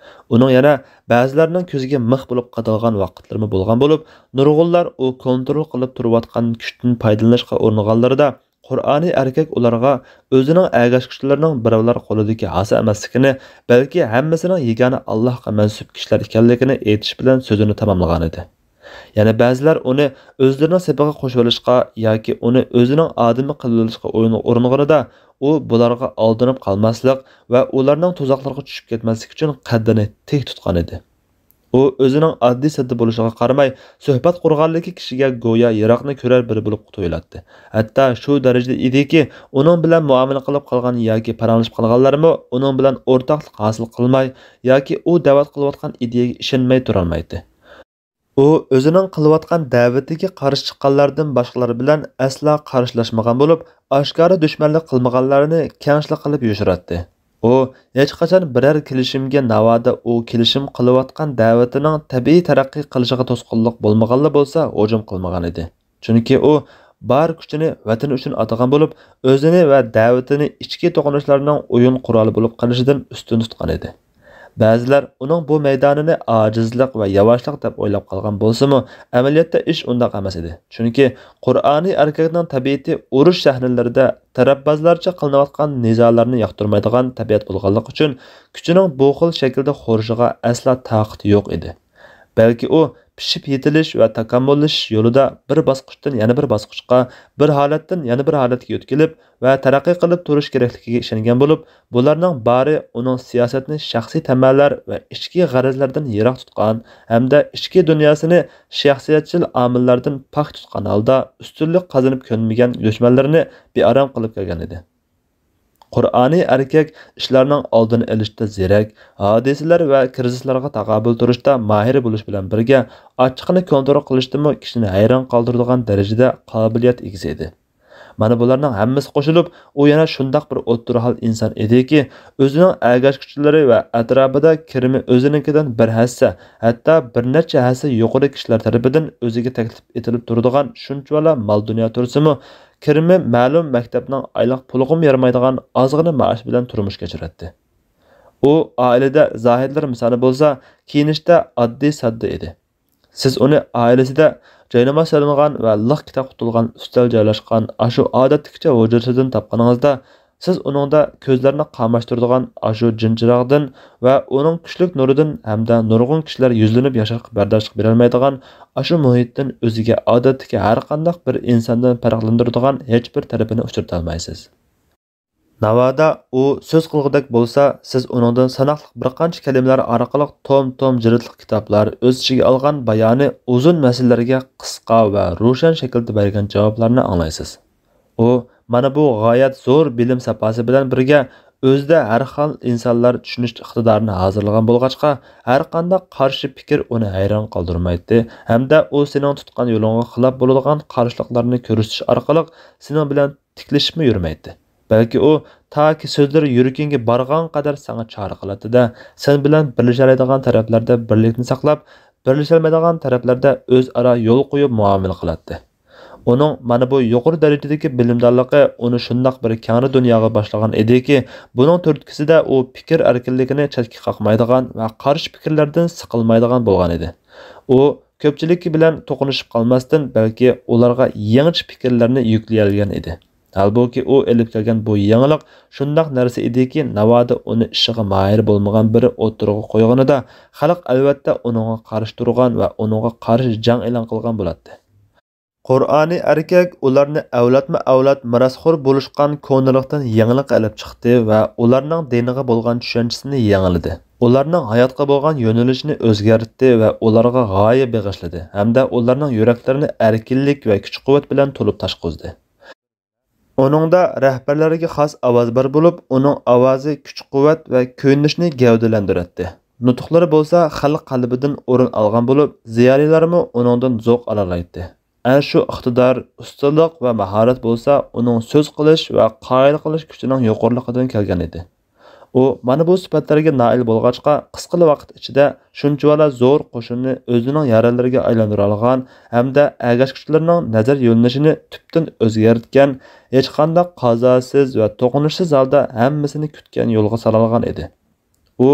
ئۇنىڭ يەنە بەزىلەرنىڭ كۆزىگە مىخ بولۇپ قادالغان ۋاقىتلىرىمۇ بولغان بولۇپ، نۇرغۇنلار ئۇ كونترول قىلىپ تۇرۇۋاتقان كۈچتىن پايدىلىنىشقا ئۇرۇنغانلىرىدا، قۇرئانىي ئەركەك ئۇلارغا ئۆزىنىڭ ئەگەشكۈچىلىرىنىڭ بىراۋلار قولىدىكى ھاسا ئەمەسلىكىنى، بەلكى ھەممىسىنىڭ يېگانە ئاللاھقا مەنسۇپ كىشىلەر ئىكەنلىكىنى ئېيتىش بىلەن سۆزىنى تاماملىغانىدى. يەنە بەزىلەر ئۇنى ئۆزلىرىنىڭ سېپىغا قوشۇۋېلىشقا ياكى ئۇنى ئۆزىنىڭ ئادىمى قىلىۋېلىشقا ئۇرۇنغىنىدا، ئۇ بۇلارغا ئالدىنىپ قالماسلىق ۋە ئۇلارنىڭ تۇزاقلىرىغا چۈشۈپ كەتمەسلىك ئۈچۈن قەددىنى تىك تۇتقانىدى. ئۇ ئۆزىنىڭ ئاددىي-ساددا بولۇشىغا قارىماي، سۆھبەت قۇرغانلىكى كىشىگە گويا يىراقنى كۆرەر بىرى بولۇپ تۇيۇلاتتى. ھەتتا شۇ دەرىجىدە ئىدىكى، ئۇنىڭ بىلەن مۇئامىلە قىلىپ قالغان ياكى پاراڭلىشىپ قالغانلارمۇ ئۇنىڭ بىلەن ئورتاقلىق ھاسىل قىلماي ياكى ئۇ دەۋەت قىلىۋاتقان ئىدىيەگە ئىشەنمەي تۇرالمايتتى. ئۇ ئۆزىنىڭ قىلىۋاتقان دەۋىتىگە قارشى چىققانلاردىن باشقىلار بىلەن ئەسلا قارشىلاشمىغان بولۇپ، ئاشكارا دۈشمەنلىك قىلمىغانلارنى كەڭچىلىك قىلىپ يوشۇراتتى. ئۇ ھېچقاچان بىرەر كېلىشىمگە، ناۋادا ئۇ كېلىشىم قىلىۋاتقان دەۋىتىنىڭ تەبىئىي تەرەققىي قىلىشىغا توسقۇنلۇق بولمىغانلا بولسا، ھۇجۇم قىلمىغان ئىدى. چۈنكى ئۇ بار كۈچىنى ۋەتىنى ئۈچۈن ئاتىغان بولۇپ، ئۆزىنى ۋە دەۋىتىنى ئىچكى توقۇنۇشلارنىڭ ئويۇن قورالى بولۇپ قېلىشىدىن ئۈستۈن تۇتقان ئىدى. بەزىلەر ئۇنىڭ بۇ مەيدانىنى ئاجىزلىق ۋە ياۋاشلىق دەپ ئويلاپ قالغان بولسىمۇ، ئەمەلىيەتتە ئىش ئۇنداق ئەمەس ئىدى. چۈنكى قۇرئانىي ئەركەكنىڭ تەبىئىتى ئۇرۇش سەھنىلىرىدە تەرەپبازلارچە قىلىنىۋاتقان نىزالارنى ياقتۇرمايدىغان تەبىئەت بولغانلىقى ئۈچۈن، كۈچىنىڭ بۇ خىل شەكىلدە خورىشىغا ئەسلا تاقىتى يوق ئىدى. بەلكى ئۇ پىشىپ يېتىلىش ۋە تاكامۇللىشىش يولىدا بىر باسقۇچتىن يەنە بىر باسقۇچقا، بىر ھالەتتىن يەنە بىر ھالەتكە يۆتكىلىپ ۋە تەرەققىي قىلىپ تۇرۇش كېرەكلىكىگە ئىشەنگەن بولۇپ، بۇلارنىڭ بارى ئۇنىڭ سىياسەتنى شەخسىي تەمەلەر ۋە ئىچكى غەرەزلەردىن يىراق تۇتقان ھەمدە ئىچكى دۇنياسىنى شەخسىيەتچىل ئامىللاردىن پاك تۇتقان ھالدا ئۈستۈنلۈك قازىنىپ كۆنمىگەن دۈشمەنلىرىنى بىئارام قىلىپ كەلگەن ئىدى. قۇرئانىي ئەركەك ئىشلارنىڭ ئالدىنى ئېلىشتا زېرەك، ھادىسىلەر ۋە كىرىزىسلارغا تاقابىل تۇرۇشتا ماھىر بولۇش بىلەن بىرگە، ئاچچىقىنى كونترول قىلىشتىمۇ كىشىنى ھەيران قالدۇرىدىغان دەرىجىدە قابىلىيەت ئىگىسى ئىدى. مانا بۇلارنىڭ ھەممىسى قوشۇلۇپ، ئۇ يەنە شۇنداق بىر ئوتتۇرا ھال ئىنسان ئىدىكى، ئۆزىنىڭ ئەگەشكۈچىلىرى ۋە ئەتراپىدا كىرىمى ئۆزىنىڭكىدىن بىر ھەسسە، ھەتتا بىر نەچچە ھەسسە يۇقىرى كىشىلەر تەرىپىدىن ئۆزىگە تەكلىپ ئېتىلىپ تۇرىدىغان شۇنچىۋالا مال-دۇنيا تۇرسىمۇ، كىرىمى مەلۇم مەكتەپنىڭ ئايلىق پۇلىغىمۇ يارىمايدىغان ئازغىنا مائاش بىلەن تۇرمۇش كەچۈرەتتى. ئۇ ئائىلىدە زاھىدلار مىسالى بولسا، كىيىنىشتە ئاددىي-ساددا ئىدى. سىز ئۇنى ئائىلىسىدە جايناماز سېلىنغان ۋە لىق كىتاب تۇتۇلغان ئۈستەل جايلاشقان ئاشۇ ئادەتتىكىچە ھۇجرىسىدىن تاپقىنىڭىزدا، سىز ئۇنىڭدا كۆزلەرنى قاماشتۇرىدىغان ئاشۇ جىنچىراغدىن ۋە ئۇنىڭ كۈچلۈك نۇرىدىن ھەمدە نۇرغۇن كىشىلەر يۈزلىنىپ ياشاشقا بەرداشلىق بېرەلمەيدىغان ئاشۇ مۇھىتتىن ئۆزىگە ئادەتتىكى ھەرقانداق بىر ئىنساندىن پەرقلەندۈرىدىغان ھېچبىر تەرىپىنى ئۇچرىتالمايسىز. ناۋادا ئۇ سۆز قىلغۇدەك بولسا، سىز ئۇنىڭدىن ساناقلىق بىر قانچە كەلىمىلەر ئارقىلىق توم-توم جىلىدلىق كىتابلار، ئۆز ئىچىگە ئالغان بايانى ئۇزۇن مەسىلىلەرگە قىسقا ۋە روشەن شەكىلدە بەرگەن جاۋابلارنى ئاڭلايسىز. ئۇ مانا بۇ غايەت زور بىلىم ساپاسى بىلەن بىرگە، ئۆزىدە ھەر خىل ئىنسانلار چۈشىنىش ئىقتىدارىنى ھازىرلىغان بولغاچقا، ھەرقانداق قارشى پىكىر ئۇنى ھەيران قالدۇرمايتتى ھەمدە ئۇ سېنىڭ تۇتقان يولۇڭغا خىلاپ بولىدىغان قارشىلىقلارنى كۆرسىتىش ئارقىلىق سېنىڭ بىلەن تىكلىشىپمۇ يۈرمەيتتى. بەلكى ئۇ تاكى سۆزلىرى يۈرىكىڭگە بارغان قەدەر ساڭا چارە قىلاتتى-دە، سەن بىلەن بىرلىشەلەيدىغان تەرەپلەردە بىرلىكنى ساقلاپ، بىرلىشەلمەيدىغان تەرەپلەردە ئۆزئارا يول قويۇپ مۇئامىلە قىلاتتى. ئۇنىڭ مانا بۇ يۇقىرى دەرىجىدىكى بىلىمدانلىقى ئۇنى شۇنداق بىر كەڭرى دۇنياغا باشلىغان ئىدىكى، بۇنىڭ تۈرتكىسىدە ئۇ پىكىر ئەركىنلىكىنى چەتكە قاقمايدىغان ۋە قارشى پىكىرلەردىن سىقىلمايدىغان بولغان ئىدى. ئۇ كۆپچىلىك بىلەن توقۇنۇشۇپ قالماستىن، بەلكى ئۇلارغا يېڭىچە پىكىرلەرنى يۈكلىيەلىگەن ئىدى. ھالبۇكى، ئۇ ئېلىپ كەلگەن بۇ يېڭىلىق شۇنداق نەرسە ئىدىكى، ناۋادا ئۇنى ئىشىغا ماھىر بولمىغان بىرى ئوتتۇرىغا قويغىنىدا، خەلق ئەلۋەتتە ئۇنىڭغا قارشى تۇرغان ۋە ئۇنىڭغا قارشى جەڭ ئېلان قىلغان بولاتتى. قۇرئانىي ئەركەك ئۇلارنى ئەۋلادمۇ ئەۋلاد مىراسخور بولۇشقان كونىلىقتىن يېڭىلىق ئېلىپ چىقتى ۋە ئۇلارنىڭ دىنىغا بولغان چۈشەنچىسىنى يېڭىلىدى. ئۇلارنىڭ ھاياتقا بولغان يۆنىلىشىنى ئۆزگەرتتى ۋە ئۇلارغا غايە بېغىشلىدى ھەمدە ئۇلارنىڭ يۈرەكلىرىنى ئەركىنلىك ۋە كۈچ-قۇۋۋەت بىلەن تولۇپ تاشقۇزدى. ئۇنىڭدا رەھبەرلەرگە خاس ئاۋاز بار بولۇپ، ئۇنىڭ ئاۋازى كۈچ-قۇۋۋەت ۋە كۆيۈنۈشنى گەۋدىلەندۈرەتتى. نۇتۇقلىرى بولسا خەلق قەلبىدىن ئورۇن ئالغان بولۇپ، زىيالىيلارمۇ ئۇنىڭدىن زوق ئالالايتتى. ئەنە شۇ ئىقتىدار، ئۇستىلىق ۋە ماھارەت بولسا ئۇنىڭ سۆز قىلىش ۋە قايىل قىلىش كۈچىنىڭ يۇقىرىلىقىدىن كەلگەن ئىدى. ئۇ مانا بۇ سۈپەتلەرگە نائىل بولغاچقا، قىسقىلا ۋاقىت ئىچىدە شۇنچىۋالا زور قوشۇننى ئۆزىنىڭ يارەنلىرىگە ئايلاندۇرالىغان ھەمدە ئەگەشكۈچىلىرىنىڭ نەزەر يۆنىلىشىنى تۈپتىن ئۆزگەرتكەن، ھېچقانداق قازاسىز ۋە توقۇنۇشسىز ھالدا ھەممىسىنى كۈتكەن يولغا سالالىغان ئىدى. ئۇ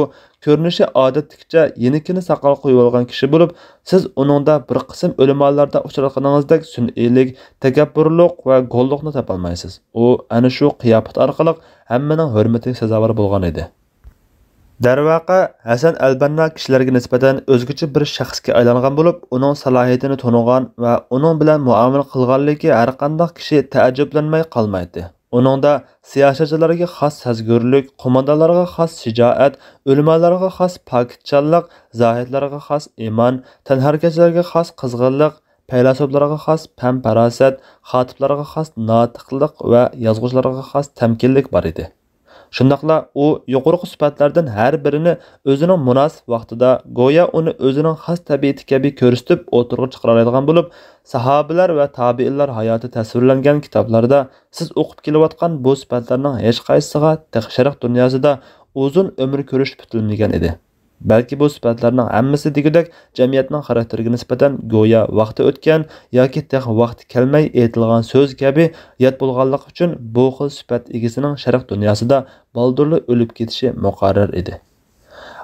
كۆرۈنۈشى ئادەتتىكىچە يېنىكىنە ساقال قويۇۋالغان كىشى بولۇپ، سىز ئۇنىڭدا بىر قىسىم ئۆلىمالاردا ئۇچراتقىنىڭىزدەك سۈنئىيلىك، تەكەببۇرلۇق ۋە گوللۇقنى تاپالمايسىز. ئۇ ئەنە شۇ قىياپىتى ئارقىلىق ھەممىنىڭ ھۆرمىتىگە سازاۋەر بولغان ئىدى. دەرۋەقە، ھەسەن ئەلبەننا كىشىلەرگە نىسبەتەن ئۆزگىچە بىر شەخسكە ئايلانغان بولۇپ، ئۇنىڭ سالاھىيىتىنى تونۇغان ۋە ئۇنىڭ بىلەن مۇئامىلە قىلغانلىكى ھەرقانداق كىشى تەئەججۈپلەنمەي قالمايتتى. ئۇنىڭدا سىياسەتچىلەرگە خاس سەزگۈرلۈك، قوماندانلارغا خاس شىجائەت، ئۆلىمالارغا خاس پاكىتچانلىق، زاھىدلارغا خاس ئىمان، تەنھەرىكەتچىلەرگە خاس قىزغىنلىق، پەيلاسوپلارغا خاس پەم-پاراسەت، خاتىپلارغا خاس ناتىقلىق ۋە يازغۇچىلارغا خاس تەمكىنلىك بار ئىدى. شۇنداقلا ئۇ يۇقىرىقى سۈپەتلەردىن ھەر بىرىنى ئۆزىنىڭ مۇناسىپ ۋاقتىدا، گويا ئۇنى ئۆزىنىڭ خاس تەبىئىتى كەبى كۆرسىتىپ ئوتتۇرىغا چىقىرالايدىغان بولۇپ، ساھابىلەر ۋە تابىئىنلار ھاياتى تەسۋىرلەنگەن كىتابلاردا سىز ئوقۇپ كېلىۋاتقان بۇ سۈپەتلەرنىڭ ھېچقايسىسىغا تېخى شەرق دۇنياسىدا ئۇزۇن ئۆمۈر كۆرۈش پۈتۈلمىگەن ئىدى. بەلكى بۇ سۈپەتلەرنىڭ ھەممىسى دېگۈدەك جەمئىيەتنىڭ خاراكتېرىگە نىسبەتەن گويا ۋاقتى ئۆتكەن ياكى تېخى ۋاقتى كەلمەي ئېيتىلغان سۆز كەبى يات بولغانلىقى ئۈچۈن، بۇ خىل سۈپەت ئىگىسىنىڭ شەرق دۇنياسىدا بالدۇرلا ئۆلۈپ كېتىشى مۇقەررەر ئىدى.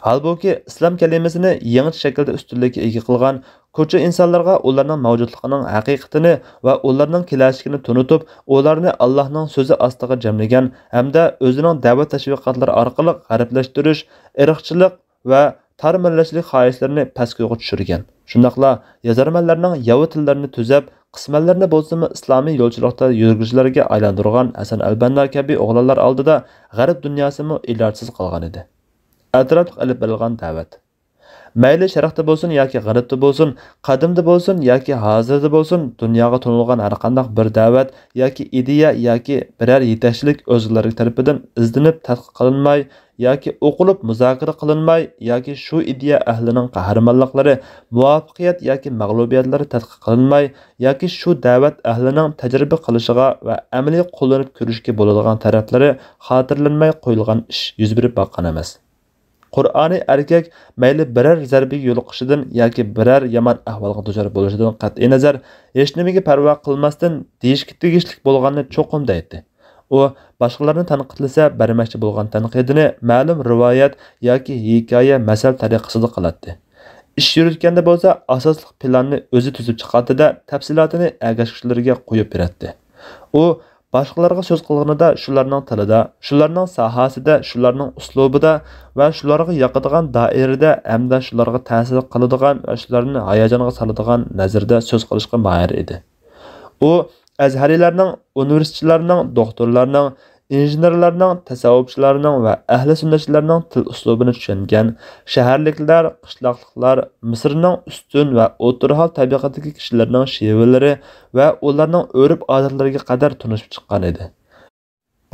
ھالبۇكى، ئىسلام كەلىمىسىنى يېڭىچە شەكىلدە ئۈستۈنلۈككە ئىگە قىلغان، كوچا ئىنسانلارغا ئۇلارنىڭ مەۋجۇتلۇقىنىڭ ھەقىقىتىنى ۋە ئۇلارنىڭ كېلەچىكىنى تونۇتۇپ، ئۇلارنى ئاللاھنىڭ سۆزى ئاستىغا جەملىگەن ھەمدە ئۆزىنىڭ دەۋەت تەشۋىقاتلىرى ئارقىلىق غەربلەشتۈرۈش، ئىرقچىلىق ۋە تار مىللەتچىلىك خاھىشلىرىنى پەسكويغا چۈشۈرگەن. شۇنداقلا يازارمەنلەرنىڭ ياۋا تىللىرىنى تۈزەپ، قىسمەنلەرنى بولسىمۇ ئىسلامىي يولچىلىقتا يۈرگۈچىلەرگە ئايلاندۇرغان ھەسەن ئەلبەننا كەبى ئوغلانلار ئالدىدا غەرب دۇنياسىمۇ ئىلاجسىز قالغان ئىدى. ئەتراپلىق ئېلىپ بېرىلغان دەۋەت. مەيلى شەرقتە بولسۇن ياكى غەربتە بولسۇن، قەدىمدە بولسۇن ياكى ھازىردا بولسۇن، دۇنياغا تونۇلغان ھەرقانداق بىر دەۋەت ياكى ئىدىيە ياكى بىرەر يېتەكچىلىك ئۆزگىلەر تەرىپىدىن ئىزدىنىپ تەتقىق قىلىنماي ياكى ئوقۇلۇپ مۇزاكىرە قىلىنماي ياكى شۇ ئىدىيە ئەھلىنىڭ قەھرىمانلىقلىرى، مۇۋەپپەقىيەت ياكى مەغلۇبىيەتلىرى تەتقىق قىلىنماي ياكى شۇ دەۋەت ئەھلىنىڭ تەجرىبە قىلىشىغا ۋە ئەمەلىي قوللىنىپ كۆرۈشكە بولىدىغان تەرەپلىرى خاتىرىلەنمەي قويۇلغان ئىش يۈز بېرىپ باققان ئەمەس. قۇرئانىي ئەركەك مەيلى بىرەر زەربىگە يولۇقۇشىدىن ياكى بىرەر يامان ئەھۋالغا دۇچار بولۇشىدىن قەتئىينەزەر، ھېچنېمىگە پەرۋا قىلماستىن، دېيىشكە تېگىشلىك بولغاننى چوقۇم دەيتتى. ئۇ باشقىلارنى تەنقىدلىسە، بەرمەكچى بولغان تەنقىدىنى مەلۇم رىۋايەت ياكى ھېكايە، مەسەل تەرىقىسىدە قىلاتتى. ئىش يۈرۈتكەندە بولسا، ئاساسلىق پىلاننى ئۆزى تۈزۈپ چىقاتتى-دە، تەپسىلاتىنى ئەگەشكۈچىلىرىگە قويۇپ بېرەتتى. ئۇ باشقىلارغا سۆز قىلغىنىدا شۇلارنىڭ تىلىدا، شۇلارنىڭ ساھەسىدە، شۇلارنىڭ ئۇسلۇبىدا ۋە شۇلارغا ياقىدىغان دائىرىدە ھەمدە شۇلارغا تەسىر قىلىدىغان ۋە شۇلارنى ھاياجانغا سالىدىغان نەزىرىدە سۆز قىلىشقا ماھىر ئىدى. ئۇ ئەزھەرىيلەرنىڭ، ئۇنىۋېرسىتېتلارنىڭ، دوختۇرلارنىڭ، ئىنژېنېرلارنىڭ، تەسەۋۋۇپچىلارنىڭ ۋە ئەھلى سۈننەتچىلەرنىڭ تىل ئۇسلۇبىنى چۈشەنگەن، شەھەرلىكلەر، قىشلاقلىقلار، مىسىرنىڭ ئۈستۈن ۋە ئوتتۇرا ھال تەبىقىدىكى كىشىلىرىنىڭ شېۋىلىرى ۋە ئۇلارنىڭ ئۆرپ-ئادەتلىرىگە قەدەر تونۇشۇپ چىققان ئىدى.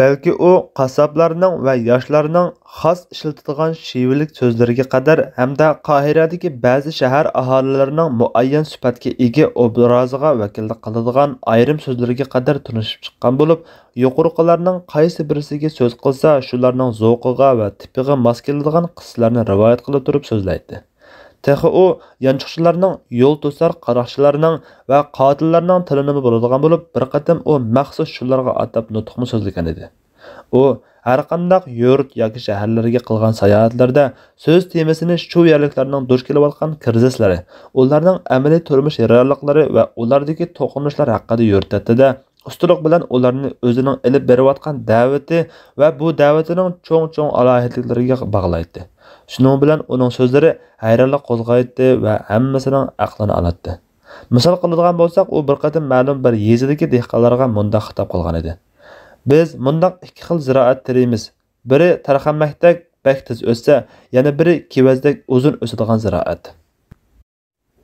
بەلكى ئۇ قاسساپلارنىڭ ۋە ياشلارنىڭ خاس ئىشلىتىدىغان شېۋىلىك سۆزلىرىگە قەدەر ھەمدە قاھىرەدىكى بەزى شەھەر ئاھالىلىرىنىڭ مۇئەييەن سۈپەتكە ئىگە ئوبرازىغا ۋەكىللىك قىلىدىغان ئايرىم سۆزلىرىگە قەدەر تونۇشۇپ چىققان بولۇپ، يۇقىرىقىلارنىڭ قايسى بىرسىگە سۆز قىلسا، شۇلارنىڭ زوقىغا ۋە تىپىغا ماس كېلىدىغان قىسسىلەرنى رىۋايەت قىلىپ تۇرۇپ سۆزلەيتتى. تېخى ئۇ يانچۇقچىلارنىڭ، يول توسار قاراقچىلارنىڭ ۋە قاتىللارنىڭ تىلىنىمۇ بىلىدىغان بولۇپ، بىر قېتىم ئۇ مەخسۇس شۇلارغا ئاتاپ نۇتۇقمۇ سۆزلىگەن ئىدى. ئۇ ھەرقانداق يۇرت ياكى شەھەرلەرگە قىلغان ساياھەتلىرىدە سۆز تېمىسىنى شۇ يەرلىكلەرنىڭ دۇچ كېلىۋاتقان كىرىزىسلىرى، ئۇلارنىڭ ئەمەلىي تۇرمۇش ھەيرانلىقلىرى ۋە ئۇلاردىكى توقۇنۇشلار ھەققىدە يۈرۈتەتتى-دە، ئۇستىلىق بىلەن ئۇلارنى ئۆزىنىڭ ئېلىپ بېرىۋاتقان دەۋىتى ۋە بۇ دەۋىتىنىڭ چوڭ-چوڭ ئالاھىدىلىكلىرىگە باغلايتتى. شۇنىڭ بىلەن ئۇنىڭ سۆزلىرى ھەيرانلىق قوزغايتتى ۋە ھەممىسىنىڭ ئەقلىنى ئالاتتى. مىسال قىلىدىغان بولساق، ئۇ بىر قېتىم مەلۇم بىر يېزىدىكى دېھقانلارغا مۇنداق خىتاب قىلغان ئىدى: «بىز مۇنداق ئىككى خىل زىرائەت تېرىيمىز. بىرى تەرخەمەكتەك بەك تېز ئۆسسە، يەنە بىرى كېۋەزدەك ئۇزۇن ئۆسىدىغان زىرائەت.»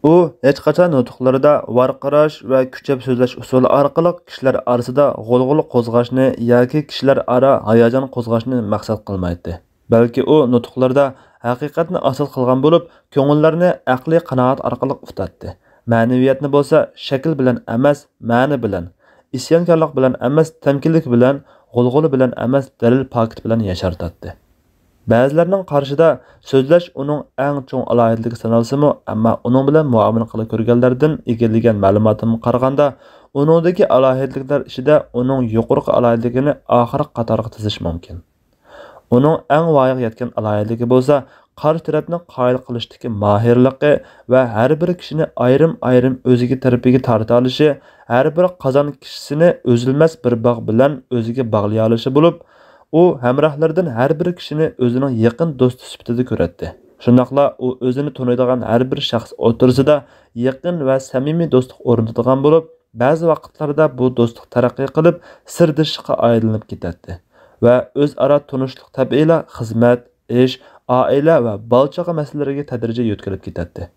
ئۇ ھېچقاچان نۇتۇقلىرىدا ۋارقىراش ۋە كۈچەپ سۆزلەش ئۇسۇلى ئارقىلىق كىشىلەر ئارىسىدا غۇلغۇلا قوزغاشنى ياكى كىشىلەر ئارا ھاياجان قوزغاشنى مەقسەت قىلمايتتى. بەلكى ئۇ نۇتۇقلىرىدا ھەقىقەتنى ئاساس قىلغان بولۇپ، كۆڭۈللەرنى ئەقلىي قانائەت ئارقىلىق ئۇتاتتى. مەنىۋىيەتنى بولسا شەكىل بىلەن ئەمەس، مەنە بىلەن، ئىسيانكارلىق بىلەن ئەمەس، تەمكىنلىك بىلەن، غۇلغۇلا بىلەن ئەمەس، دەلىل پاكىت بىلەن ياشارتاتتى. بەزىلەرنىڭ قارىشىدا سۆزلەش ئۇنىڭ ئەڭ چوڭ ئالاھىدىلىكى سانالسىمۇ، ئەمما ئۇنىڭ بىلەن مۇئامىلە قىلىپ كۆرگەنلەردىن ئىگىلىگەن مەلۇماتىمغا قارىغاندا، ئۇنىڭدىكى ئالاھىدىلىكلەر ئىچىدە ئۇنىڭ يۇقىرىقى ئالاھىدىلىكىنى ئاخىرقى قاتارغا تىزىش مۇمكىن. ئۇنىڭ ئەڭ ۋايىغا يەتكەن ئالاھىدىلىكى بولسا، قارشى تەرەپنى قايىل قىلىشتىكى ماھىرلىقى ۋە ھەر بىر كىشىنى ئايرىم-ئايرىم ئۆزىگە تەرىپىگە تارتالىشى، ھەر بىر قازان كىشىسىنى ئۈزۈلمەس بىر باغ بىلەن ئۆزىگە باغلىيالىشى بولۇپ، ئۇ ھەمراھلىرىدىن ھەر بىر كىشىنى ئۆزىنىڭ يېقىن دوستى سۈپىتىدە كۆرەتتى. شۇنداقلا ئۇ ئۆزىنى تونۇيدىغان ھەر بىر شەخس ئوتتۇرىسىدا يېقىن ۋە سەمىمىي دوستلۇق ئورنىتىدىغان بولۇپ، بەزى ۋاقىتلاردا بۇ دوستلۇق تەرەققىي قىلىپ، سىردىشىشقا ئايلىنىپ كېتەتتى ۋە ئۆزئارا تونۇشلۇق تەبىئىيلا خىزمەت، ئىش، ئائىلە ۋە بالا-چاقا مەسىلىلىرىگە تەدرىجىي يۆتكىلىپ كېتەتتى.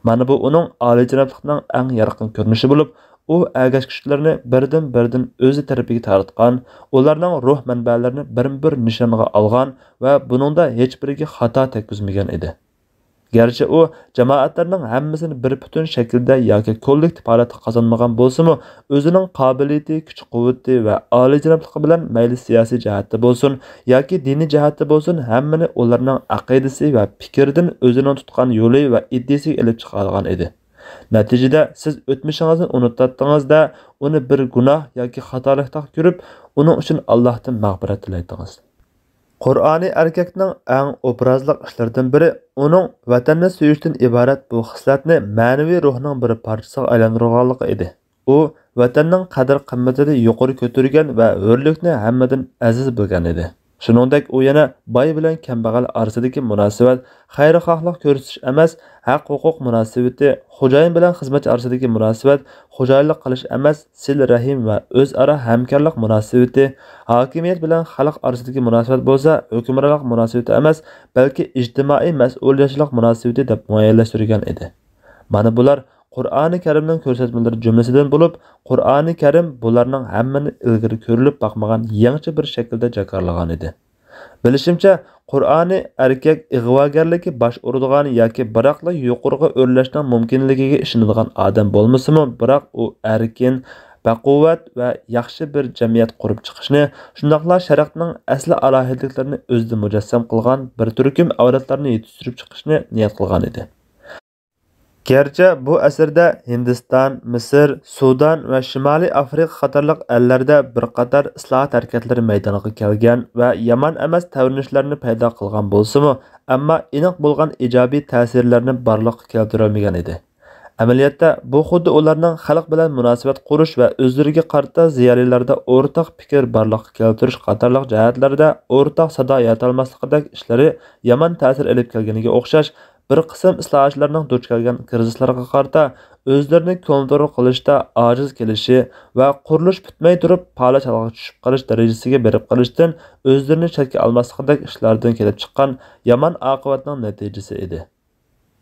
مانا بۇ ئۇنىڭ ئالىيجانابلىقنىڭ ئەڭ يارقىن كۆرۈنۈشى بولۇپ، ئۇ ئەگەشكۈچىلىرىنى بىردىن-بىردىن ئۆزى تەرىپىگە تارتقان، ئۇلارنىڭ روھ مەنبەلىرىنى بىرمۇبىر نىشانغا ئالغان ۋە بۇنىڭدا ھېچبىرىگە خاتا تەگكۈزمىگەن ئىدى. گەرچە ئۇ جامائەتلەرنىڭ ھەممىسىنى بىر پۈتۈن شەكىلدە ياكى كوللېكتىپ ھالەتتە قازانمىغان بولسىمۇ، ئۆزىنىڭ قابىلىيىتى، كۈچ-قۇۋۋىتى ۋە ئالىيجانابلىقى بىلەن مەيلى سىياسىي جەھەتتە بولسۇن ياكى دىنىي جەھەتتە بولسۇن، ھەممىنى ئۇلارنىڭ ئەقىدىسى ۋە پىكرىدىن، ئۆزىنىڭ تۇتقان يولى ۋە ئىدىيىسىگە ئېلىپ چىقالىغان ئىدى. نەتىجىدە، سىز ئۆتمۈشىڭىزنى ئۇنتۇتاتتىڭىز-دە، ئۇنى بىر گۇناھ ياكى خاتالىقتەك كۆرۈپ، ئۇنىڭ ئۈچۈن ئاللاھتىن مەغپىرەت تىلەيتتىڭىز. قۇرئانى ئەركەكنىڭ ئەڭ ئوبرازلىق ئىشلىرىدىن بىرى ئۇنىڭ ۋەتەننى سۆيۈشتىن ئىبارەت بۇ خىسلەتنى مەنىۋى روھنىڭ بىر پارچىسىغا ئايلاندۇرغانلىقى ئىدى. ئۇ ۋەتەننىڭ قەدىر-قىممىتىنى يۇقىرى كۆتۈرگەن ۋە ھۆرلۈكنى ھەممىدىن ئەزىز بىلگەن ئىدى. شۇنىڭدەك ئۇ يەنە باي بىلەن كەمبەغەل ئارىسىدىكى مۇناسىۋەت خەيرخاھلىق كۆرسىتىش ئەمەس، ھەق-ھوقۇق مۇناسىۋىتى، خوجايىن بىلەن خىزمەتچى ئارىسىدىكى مۇناسىۋەت خوجايىنلىق قىلىش ئەمەس، سىلە-رەھىم ۋە ئۆزئارا ھەمكارلىق مۇناسىۋىتى، ھاكىمىيەت بىلەن خەلق ئارىسىدىكى مۇناسىۋەت بولسا ھۆكۈمرانلىق مۇناسىۋىتى ئەمەس، بەلكى ئىجتىمائىي مەسئۇلىيەتچىلىك مۇناسىۋىتى دەپ مۇئەييەنلەشتۈرگەن ئىدى. مانا بۇلار قۇرئانى كەرىمنىڭ كۆرسەتمىلىرى جۈملىسىدىن بولۇپ، قۇرئانى كەرىم بۇلارنىڭ ھەممىنى ئىلگىرى كۆرۈلۈپ باقمىغان يېڭىچە بىر شەكىلدە جاكارلىغان ئىدى. بىلىشىمچە، قۇرئانى ئەركەك ئىغۋاگەرلىككە باش ئۇرىدىغان ياكى بىراقلا يۇقىرىغا ئۆرلەشنىڭ مۇمكىنلىكىگە ئىشىنىدىغان ئادەم بولمىسىمۇ، بىراق ئۇ ئەركىن، بەقۇۋۋەت ۋە ياخشى بىر جەمئىيەت قۇرۇپ چىقىشنى، شۇنداقلا شەرقنىڭ ئەسلى ئالاھىدىلىكلىرىنى ئۆزىدە مۇجەسسەم قىلغان بىر تۈركۈم ئەۋلادلارنى يېتىشتۈرۈپ چىقىشنى نىيەت قىلغان ئىدى. گەرچە بۇ ئەسىردە ھىندىستان، مىسىر، سۇدان ۋە شىمالىي ئافرىقا قاتارلىق ئەللەردە بىر قاتار ئىسلاھات ھەرىكەتلىرى مەيدانغا كەلگەن ۋە يامان ئەمەس تەۋرىنىشلەرنى پەيدا قىلغان بولسىمۇ، ئەمما ئېنىق بولغان ئىجابىي تەسىرلەرنى بارلىققا كەلتۈرەلمىگەن ئىدى. ئەمەلىيەتتە، بۇ خۇددى ئۇلارنىڭ خەلق بىلەن مۇناسىۋەت قۇرۇش ۋە ئۆزلىرىگە قارىتا زىيالىيلاردا ئورتاق پىكىر بارلىققا كەلتۈرۈش قاتارلىق جەھەتلەردە ئورتاق سادا يارىتالماسلىقىدەك ئىشلىرى يامان تەسىر ئېلىپ كەلگىنىگە ئوخشاش، بىر قىسىم ئىسلاھاتچىلارنىڭ دۇچ كەلگەن كىرىزىسلارغا قارىتا ئۆزلىرىنى كونترول قىلىشتا ئاجىز كېلىشى ۋە قۇرۇلۇش پۈتمەي تۇرۇپ پالەچ ھالغا چۈشۈپ قېلىش دەرىجىسىگە بېرىپ قېلىشتىن ئۆزلىرىنى چەتكە ئالماسلىقىدەك ئىشلاردىن كېلىپ چىققان يامان ئاقىۋەتنىڭ نەتىجىسى ئىدى.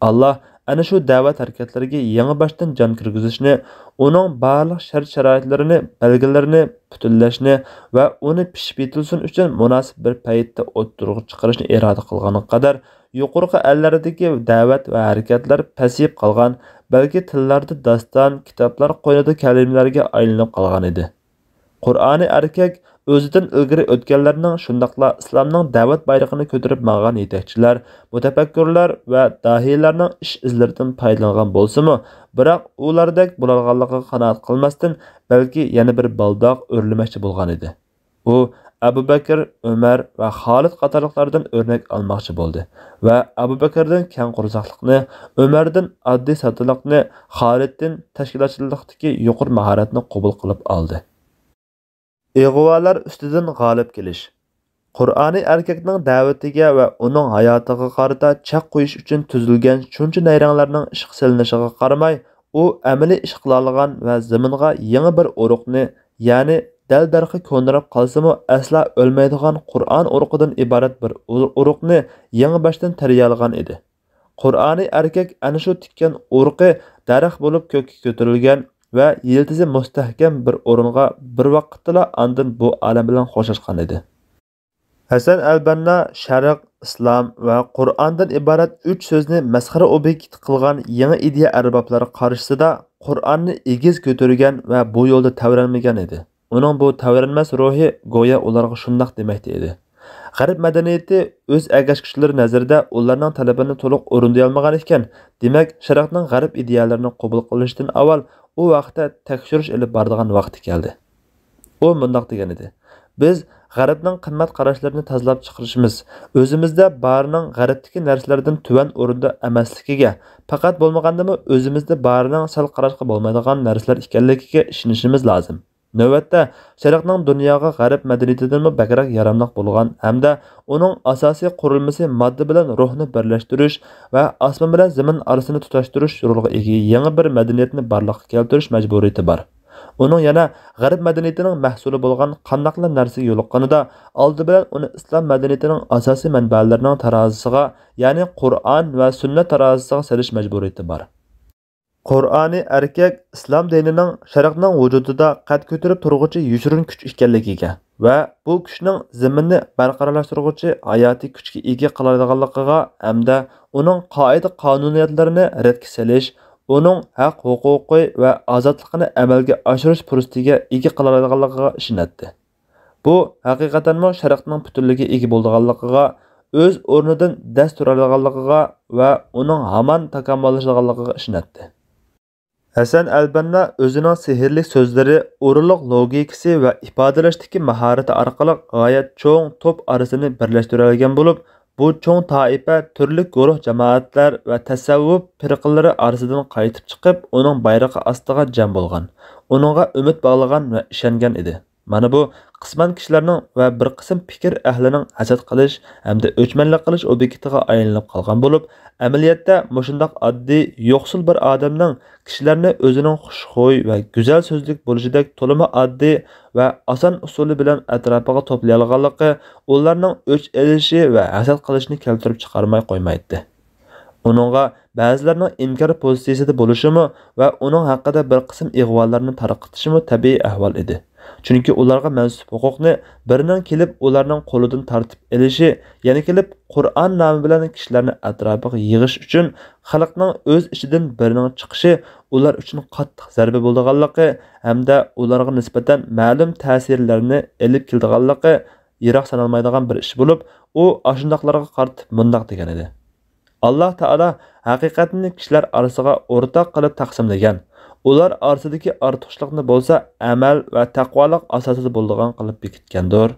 ئاللا ئەنە شۇ دەۋەت ھەرىكەتلىرىگە يېڭىباشتىن جان كىرگۈزۈشنى، ئۇنىڭ بارلىق شەرت-شارائىتلىرىنى، بەلگىلىرىنى پۈتۈنلەشنى ۋە ئۇنى پىشىپ يېتىلسۇن ئۈچۈن مۇناسىپ بىر پەيتتە ئوتتۇرىغا چىقىرىشنى ئىرادە قىلغانغا قەدەر، يۇقىرىقى ئەللەردىكى دەۋەت ۋە ھەرىكەتلەر پەسىيىپ قالغان، بەلكى تىللاردا داستان، كىتابلار قوينىدا كەلىمىلەرگە ئايلىنىپ قالغان ئىدى. قۇرئانى ئەركەك ئۆزىدىن ئىلگىرى ئۆتكەنلەرنىڭ، شۇنداقلا ئىسلامنىڭ دەۋەت بايرىقىنى كۆتۈرۈپ ماڭغان يېتەكچىلەر، مۇتەپەككۇرلار ۋە داھىيلارنىڭ ئىش ئىزلىرىدىن پايدىلانغان بولسىمۇ، بىراق ئۇلاردەك بولالىغانلىقىغا قانائەت قىلماستىن، بەلكى يەنە بىر بالداق ئۆرلىمەكچى بولغان ئىدى. ئۇ ئەبۇ بەكىر، ئۆمەر ۋە خالىد قاتارلىقلاردىن ئۆرنەك ئالماقچى بولدى ۋە ئەبۇ بەكىردىن كەڭ قورساقلىقنى، ئۆمەردىن ئاددىي ساددىلىقنى، خالىدتىن تەشكىلاتچىلىقتىكى يۇقىرى ماھارەتنى قوبۇل قىلىپ ئالدى. ئىغۋالار ئۈستىدىن غالىب كېلىش. قۇرئانىي ئەركەكنىڭ دەۋىتىگە ۋە ئۇنىڭ ھاياتىغا قارىتا چەك قويۇش ئۈچۈن تۈزۈلگەن شۇنچە نەيرەڭلەرنىڭ ئىشقا سېلىنىشىغا قارىماي، ئۇ ئەمەلىي ئىش قىلالىغان ۋە زېمىنغا يېڭى بىر ئۇرۇقنى، يەنى دەل-دەرىخى كونىراپ قالسىمۇ ئەسلا ئۆلمەيدىغان قۇرئان ئۇرۇقىدىن ئىبارەت بىر ئۇ-، ئۇرۇقنى يېڭىباشتىن تەربىيەلىگەن ئىدى. قۇرئانىي ئەركەك ئەنە شۇ تىككەن ئۇرۇقى دەرەخ بولۇپ كۆككە كۆتۈرۈلگەن ۋە يىلتىزى مۇستەھكەم بىر ئورۇنغا بىر ۋاقىتتىلا ئاندىن بۇ ئالەم بىلەن خوشلاشقان ئىدى. ھەسەن ئەلبەننا شەرق، ئىسلام ۋە قۇرئاندىن ئىبارەت ئۈچ سۆزنى مەسخىرە ئوبيېكتى قىلغان يېڭى ئىدىيە ئەربابلىرى قارشىسىدا قۇرئاننى ئېگىز كۆتۈرگەن ۋە بۇ يولدا تەۋرەنمىگەن ئىدى. ئۇنىڭ بۇ تەۋرەنمەس روھى گويا ئۇلارغا شۇنداق دېمەكتە ئىدى. غەرب مەدەنىيىتى ئۆز ئەگەشكۈچىلىرى نەزىرىدە ئۇلارنىڭ تەلىپىنى تولۇق ئورۇندىيالمىغان ئىكەن، دېمەك، شەرقنىڭ غەرب ئىدىيەلىرىنى قوبۇل قىلىشتىن ئاۋۋال ئۇ ۋاقىتتا تەكشۈرۈش ئېلىپ بارىدىغان ۋاقتى كەلدى. ئۇ مۇنداق دېگەن ئىدى: «بىز غەربنىڭ قىممەت قاراشلىرىنى تازىلاپ چىقىرىشىمىز، ئۆزىمىزدە بارىنىڭ غەربتىكى نەرسىلەردىن تۆۋەن ئورۇندا ئەمەسلىكىگە، پەقەت بولمىغاندىمۇ ئۆزىمىزدە بارىنىڭ سەل قاراشقا بولمايدىغان نەرسىلەر ئىكەنلىكىگە ئىشىنىشىمىز لازىم.» نۆۋەتتە، شەرقنىڭ دۇنياغا غەرب مەدەنىيىتىدىنمۇ بەكرەك ياراملىق بولغان ھەمدە ئۇنىڭ ئاساسىي قۇرۇلمىسى ماددا بىلەن روھنى بىرلەشتۈرۈش ۋە ئاسمان بىلەن زېمىن ئارىسىنى تۇتاشتۇرۇش رولىغا ئىگە يېڭى بىر مەدەنىيەتنى بارلىققا كەلتۈرۈش مەجبۇرىيىتى بار. ئۇنىڭ يەنە غەرب مەدەنىيىتىنىڭ مەھسۇلى بولغان قانداقلا نەرسىگە يولۇققىنىدا، ئالدى بىلەن ئۇنى ئىسلام مەدەنىيىتىنىڭ ئاساسىي مەنبەلىرىنىڭ تارازىسىغا، يەنى قۇرئان ۋە سۈننەت تارازىسىغا سېلىش مەجبۇرىيىتى بار. قۇرئانىي ئەركەك ئىسلام دىنىنىڭ شەرقنىڭ ۋۇجۇدىدا قەد كۆتۈرۈپ تۇرغۇچى يوشۇرۇن كۈچ ئىكەنلىكىگە ۋە بۇ كۈچنىڭ زېمىننى بەرقارارلاشتۇرغۇچى ھاياتىي كۈچكە ئىگە قىلالايدىغانلىقىغا ھەمدە ئۇنىڭ قائىدە-قانۇنىيەتلىرىنى رەتكە سېلىش، ئۇنىڭ ھەق-ھوقۇقى ۋە ئازادلىقىنى ئەمەلگە ئاشۇرۇش پۇرسىتىگە ئىگە قىلالايدىغانلىقىغا ئىشىنەتتى. بۇ ھەقىقەتەنمۇ شەرقنىڭ پۈتۈنلۈككە ئىگە بولىدىغانلىقىغا، ئۆز ئورنىدىن دەس تۇرالايدىغانلىقىغا ۋە ئۇنىڭ ھامان تاكامۇللىشىدىغانلىقىغا ئىشىنەتتى. ھەسەن ئەلبەننا ئۆزىنىڭ سېھىرلىك سۆزلىرى، ئورۇنلۇق لوگىكىسى ۋە ئىپادىلەشتىكى ماھارىتى ئارقىلىق غايەت چوڭ توپ ئارىسىنى بىرلەشتۈرەلىگەن بولۇپ، بۇ چوڭ تائىپە تۈرلۈك گۇرۇھ جامائەتلەر ۋە تەسەۋۋۇپ پىرقىلىرى ئارىسىدىن قايتىپ چىقىپ، ئۇنىڭ بايرىقى ئاستىغا جەم بولغان، ئۇنىڭغا ئۈمىد باغلىغان ۋە ئىشەنگەن ئىدى. مانا بۇ قىسمەن كىشىلەرنىڭ ۋە بىر قىسىم پىكىر ئەھلىنىڭ ھەسەت قىلىش ھەمدە ئۆچمەنلىك قىلىش ئوبيېكتىغا ئايلىنىپ قالغان بولۇپ، ئەمەلىيەتتە مۇشۇنداق ئاددىي، يوقسۇل بىر ئادەمنىڭ كىشىلەرنى ئۆزىنىڭ خۇشخۇي ۋە گۈزەل سۆزلۈك بولۇشىدەك تولىمۇ ئاددىي ۋە ئاسان ئۇسۇلى بىلەن ئەتراپىغا توپلىيالىغانلىقى ئۇلارنىڭ ئۆچ ئېلىشى ۋە ھەسەت قىلىشىنى كەلتۈرۈپ چىقارماي قويمايتتى. ئۇنىڭغا بەزىلەرنىڭ ئىنكار پوزىتسىيىسىدە بولۇشىمۇ ۋە ئۇنىڭ ھەققىدە بىر قىسىم ئىغۋالارنى تارقىتىشىمۇ تەبىئىي ئەھۋال ئىدى. چۈنكى ئۇلارغا مەنسۇپ ھوقۇقنى بىرىنىڭ كېلىپ ئۇلارنىڭ قولىدىن تارتىپ ئېلىشى، يەنە كېلىپ قۇرئان نامى بىلەن كىشىلەرنى ئەتراپىغا يىغىش ئۈچۈن خەلقنىڭ ئۆز ئىچىدىن بىرىنىڭ چىقىشى ئۇلار ئۈچۈن قاتتىق زەربە بولىدىغانلىقى ھەمدە ئۇلارغا نىسبەتەن مەلۇم تەسىرلەرنى ئېلىپ كېلىدىغانلىقى يىراق سانالمايدىغان بىر ئىش بولۇپ، ئۇ ئاشۇنداقلارغا قارىتىپ مۇنداق دېگەن ئىدى: ئاللا تائالا ھەقىقەتنى كىشىلەر ئارىسىغا ئورتاق قىلىپ تەقسىملىگەن، ئۇلار ئارىسىدىكى ئارتۇقچىلىقنى بولسا ئەمەل ۋە تەقۋالىق ئاساسىدا بولىدىغان قىلىپ بېكىتكەندۇر.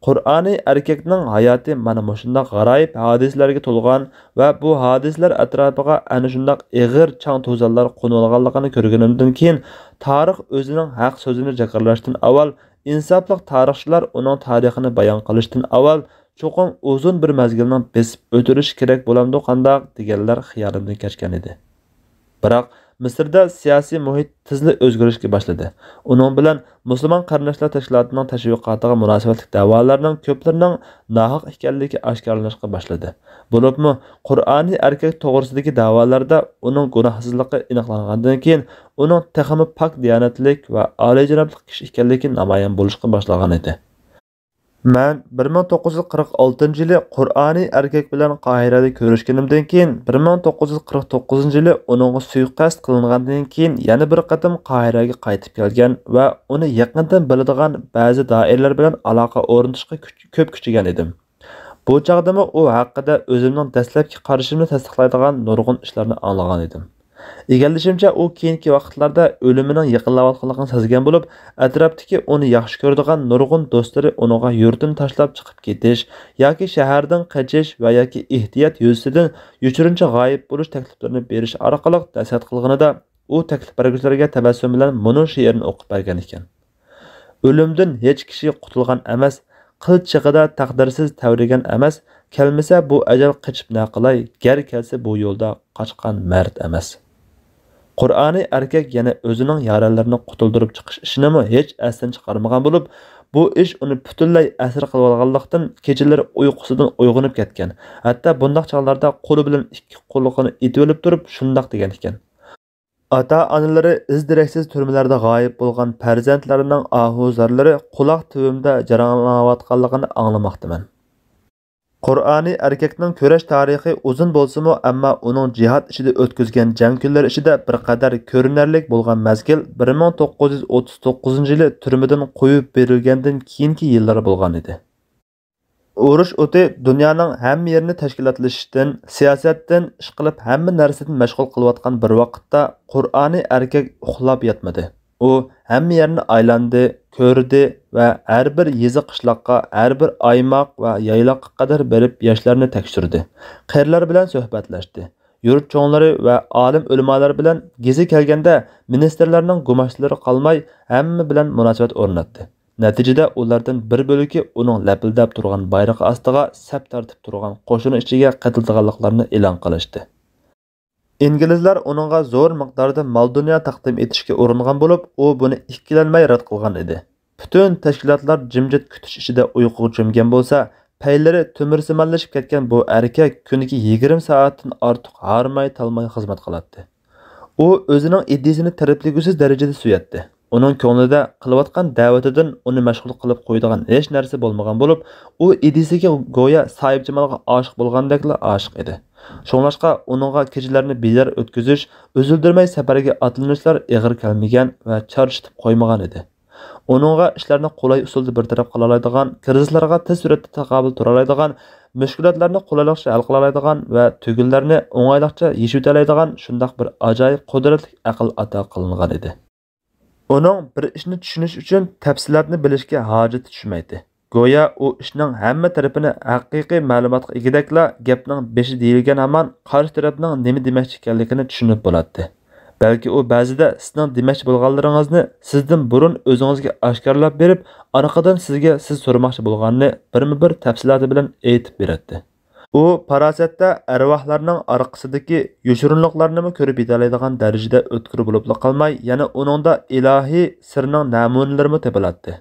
قۇرئانىي ئەركەكنىڭ ھاياتى مانا مۇشۇنداق غارايىپ ھادىسىلەرگە تولغان ۋە بۇ ھادىسىلەر ئەتراپىغا ئەنە شۇنداق ئېغىر چاڭ-توزانلار قونۇۋالغانلىقىنى كۆرگىنىمدىن كېيىن، تارىخ ئۆزىنىڭ ھەق سۆزىنى جاكارلاشتىن ئاۋۋال، ئىنساپلىق تارىخچىلار ئۇنىڭ تارىخىنى بايان قىلىشتىن ئاۋۋال، چوقۇم ئۇزۇن بىر مەزگىلنىڭ بېسىپ ئۆتۈلۈشى كېرەك بولامدۇ قانداق دېگەنلەر خىيالىمدىن كەچكەن ئىدى. بىراق، مىسىردا سىياسىي مۇھىت تېزلا ئۆزگىرىشكە باشلىدى. ئۇنىڭ بىلەن مۇسۇلمان قېرىنداشلار تەشكىلاتىنىڭ تەشۋىقاتىغا مۇناسىۋەتلىك دەۋالارنىڭ كۆپلىرىنىڭ ناھەق ئىكەنلىكى ئاشكارىلىنىشقا باشلىدى. بولۇپمۇ، قۇرئانىي ئەركەك توغرىسىدىكى دەۋالاردا ئۇنىڭ گۇناھسىزلىقى ئېنىقلانغاندىن كېيىن، ئۇنىڭ تېخىمۇ پاك دىيانەتلىك ۋە ئالىيجانابلىق كىشى ئىكەنلىكى نامايان بولۇشقا باشلىغان ئىدى. مەن بىر مىڭ توققۇز يۈز قىرىق ئالتىنچى يىلى قۇرئانىي ئەركەك بىلەن قاھىرەدە كۆرۈشكىنىمدىن كېيىن، بىر مىڭ توققۇز يۈز قىرىق توققۇزىنچى يىلى ئۇنىڭغا سۇيىقەست قىلىنغاندىن كېيىن يەنە بىر قېتىم قاھىرەگە قايتىپ كەلگەن ۋە ئۇنى يېقىندىن بىلىدىغان بەزى دائىرىلەر بىلەن ئالاقە ئورنىتىشقا كۈچ-، كۆپ كۈچىگەن ئىدىم. بۇ چاغدىمۇ ئۇ ھەققىدە ئۆزۈمنىڭ دەسلەپكى قارىشىمنى تەستىقلايدىغان نۇرغۇن ئىشلارنى ئاڭلىغان ئىدىم. ئىگىلىشىمچە، ئۇ كېيىنكى ۋاقىتلاردا ئۆلۈمىنىڭ يېقىنلاۋاتقانلىقىنى سەزگەن بولۇپ، ئەتراپتىكى ئۇنى ياخشى كۆرىدىغان نۇرغۇن دوستلىرى ئۇنىڭغا يۇرتىنى تاشلاپ چىقىپ كېتىش ياكى شەھەردىن قېچىش ۋە ياكى ئېھتىيات يۈزىسىدىن يوشۇرۇنچە غايىب بولۇش تەكلىپلىرىنى بېرىش ئارقىلىق نەسىھەت قىلغىنىدا، ئۇ تەكلىپ بەرگۈچىلەرگە تەبەسسۇم بىلەن مۇنۇ شېئىرنى ئوقۇپ بەرگەن ئىكەن. ئۆلۈمدىن ھېچ كىشى قۇتۇلغان ئەمەس، قىل چېغىدا تەقدىرسىز تەۋرىگەن ئەمەس، كەلمىسە بۇ ئەجەل قېچىپ نەقىلاي، گەر كەلسە بۇ يولدا قاچقان مەرد ئەمەس. قۇرئانىي ئەركەك يەنە ئۆزىنىڭ يارەنلىرىنى قۇتۇلدۇرۇپ چىقىش ئىشىنىمۇ ھېچ ئەستىن چىقارمىغان بولۇپ، بۇ ئىش ئۇنى پۈتۈنلەي ئەسىر قىلىۋالغانلىقتىن، كېچىلىرى ئۇيقۇسىدىن ئويغىنىپ كەتكەن. ھەتتا بۇنداق چاغلاردا قولى بىلەن ئىككى قۇلىقىنى ئېتىۋېلىپ تۇرۇپ شۇنداق دېگەن ئىكەن. ئاتا-ئانىلىرى ئىز-دېرەكسىز تۈرمىلەردە غايىب بولغان پەرزەنتلەرنىڭ ئاھۇ-زارلىرى قۇلاق تۈۋىمدە جاراڭلىنىۋاتقانلىقىنى ئاڭلىماقتىمەن. قۇرئانىي ئەركەكنىڭ كۈرەش تارىخى ئۇزۇن بولسىمۇ، ئەمما ئۇنىڭ جىھاد ئىچىدە ئۆتكۈزگەن جەڭ كۈنلىرى ئىچىدە بىر قەدەر كۆرۈنەرلىك بولغان مەزگىل بىر مىڭ توققۇز يۈز ئوتتۇز توققۇزىنچى يىلى تۈرمىدىن قويۇپ بېرىلگەندىن كېيىنكى يىللار بولغان ئىدى. ئۇرۇش ئوتى دۇنيانىڭ ھەممە يېرىنى تەشكىلاتلىشىشتىن، سىياسەتتىن، ئىشقىلىپ ھەممە نەرسىدىن مەشغۇل قىلىۋاتقان بىر ۋاقىتتا، قۇرئانىي ئەركەك ئۇخلاپ ياتمىدى. ئۇ ھەممە يەرنى ئايلاندى، كۆردى ۋە ھەر بىر يېزا-قىشلاققا، ھەر بىر ئايماق ۋە يايلاققا قەدەر بېرىپ ياشلارنى تەكشۈردى، قېرىلار بىلەن سۆھبەتلەشتى. يۇرت چوڭلىرى ۋە ئالىم-ئۆلىمالار بىلەن گېزى كەلگەندە، مىنىستىرلارنىڭ گۇماشلىرى قالماي ھەممە بىلەن مۇناسىۋەت ئورناتتى. نەتىجىدە ئۇلاردىن بىر بۆلىكى ئۇنىڭ لەپىلدەپ تۇرغان بايرىقى ئاستىغا سەپ تارتىپ تۇرغان قوشۇن ئىچىگە قېتىلىدىغانلىقلارنى ئېلان قىلىشتى. ئىنگلىزلار ئۇنىڭغا زور مىقداردا مال-دۇنيا تەقدىم ئېتىشكە ئۇرۇنغان بولۇپ، ئۇ بۇنى ئىككىلەنمەي رەت قىلغان ئىدى. پۈتۈن تەشكىلاتلار جىمجىت كۈتۈش ئىچىدە ئۇيقۇغا چۆمگەن بولسا، پەيلىرى تۆمۈرسىمانلىشىپ كەتكەن بۇ ئەركەك كۈنىگە يىگىرمە سائەتتىن ئارتۇق ھارماي-تالماي خىزمەت قىلاتتى. ئۇ ئۆزىنىڭ ئىدىيىسىنى تەرىپلىگۈسىز دەرىجىدە سۆيەتتى. ئۇنىڭ كۆڭلىدە قىلىۋاتقان دەۋىتىدىن ئۇنى مەشغۇل قىلىپ قويىدىغان ھېچ نەرسە بولمىغان بولۇپ، ئۇ ئىدىيىسىگە گويا ساھىبجامالغا ئاشىق بولغاندەكلا ئاشىق ئىدى. شۇڭلاشقا ئۇنىڭغا كېچىلەرنى بىدار ئۆتكۈزۈش، ئۈزۈلدۈرمەي سەپەرگە ئاتلىنىشلار ئېغىر كەلمىگەن ۋە چارچىتىپ قويمىغان ئىدى. ئۇنىڭغا ئىشلارنى قولاي ئۇسۇلدا بىر تەرەپ قىلالايدىغان، كىرىزىسلارغا تېز سۈرئەتتە تاقابىل تۇرالايدىغان، مۈشكۈلاتلارنى قولايلىقچە ھەل قىلالايدىغان ۋە تۈگۈنلەرنى ئوڭايلىقچە يېشىۋېتەلەيدىغان شۇنداق بىر ئاجايىپ قۇدرەتلىك ئەقىل ئاتا قىلىنغان ئىدى. ئۇنىڭ بىر ئىشنى چۈشىنىش ئۈچۈن تەپسىلاتنى بىلىشكە ھاجىتى چۈشمەيتتى. گويا ئۇ ئىشنىڭ ھەممە تەرىپىنى ھەقىقىي مەلۇماتقا ئىگىدەكلا، گەپنىڭ بېشى دېيىلگەن ھامان قارشى تەرەپنىڭ نېمە دېمەكچى ئىكەنلىكىنى چۈشىنىپ بولاتتى. بەلكى ئۇ بەزىدە سىزنىڭ دېمەكچى بولغانلىرىڭىزنى سىزدىن بۇرۇن ئۆزىڭىزگە ئاشكارىلاپ بېرىپ، ئارقىدىن سىزگە سىز سورىماقچى بولغاننى بىرمۇ بىر تەپسىلاتى بىلەن ئېيتىپ بېرەتتى. ئۇ پاراسەتتە ئەرۋاھلارنىڭ ئارقىسىدىكى يوشۇرۇنلۇقلارنىمۇ كۆرۈپ يېتەلەيدىغان دەرىجىدە ئۆتكۈر بولۇپلا قالماي، يەنە ئۇنىڭدا ئىلاھىي سىرنىڭ نەمۇنىلىرىمۇ تېپىلاتتى.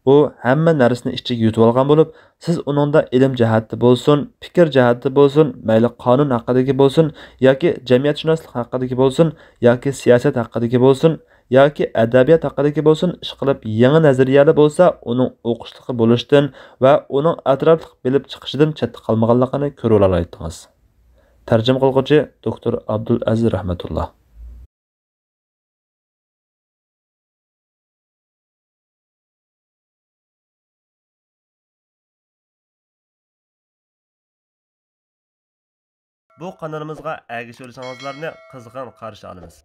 ئۇ ھەممە نەرسىنى ئىچىگە يۇتۇۋالغان بولۇپ، سىز ئۇنىڭدا ئىلىم جەھەتتە بولسۇن، پىكىر جەھەتتە بولسۇن، مەيلى قانۇن ھەققىدىكى بولسۇن ياكى جەمئىيەتشۇناسلىق ھەققىدىكى بولسۇن ياكى سىياسەت ھەققىدىكى بولسۇن، ياكى ئەدەبىيات ھەققىدىكى بولسۇن، ئىشقىلىپ يېڭى نەزەرىيەلەر بولسا ئۇنىڭ ئوقۇشلۇقى بولۇشتىن ۋە ئۇنىڭ ئەتراپلىق بىلىپ چىقىشىدىن چەتتە قالمىغانلىقىنى كۆرۈۋالالايتتىڭىز. تەرجىمە قىلغۇچى دوكتور ئابدۇلئەزىز رەھمەتۇللا. بۇ قانىلىمىزغا ئەگىشىۋېلىشىڭىزلارنى قىزغىن قارشى ئالىمىز.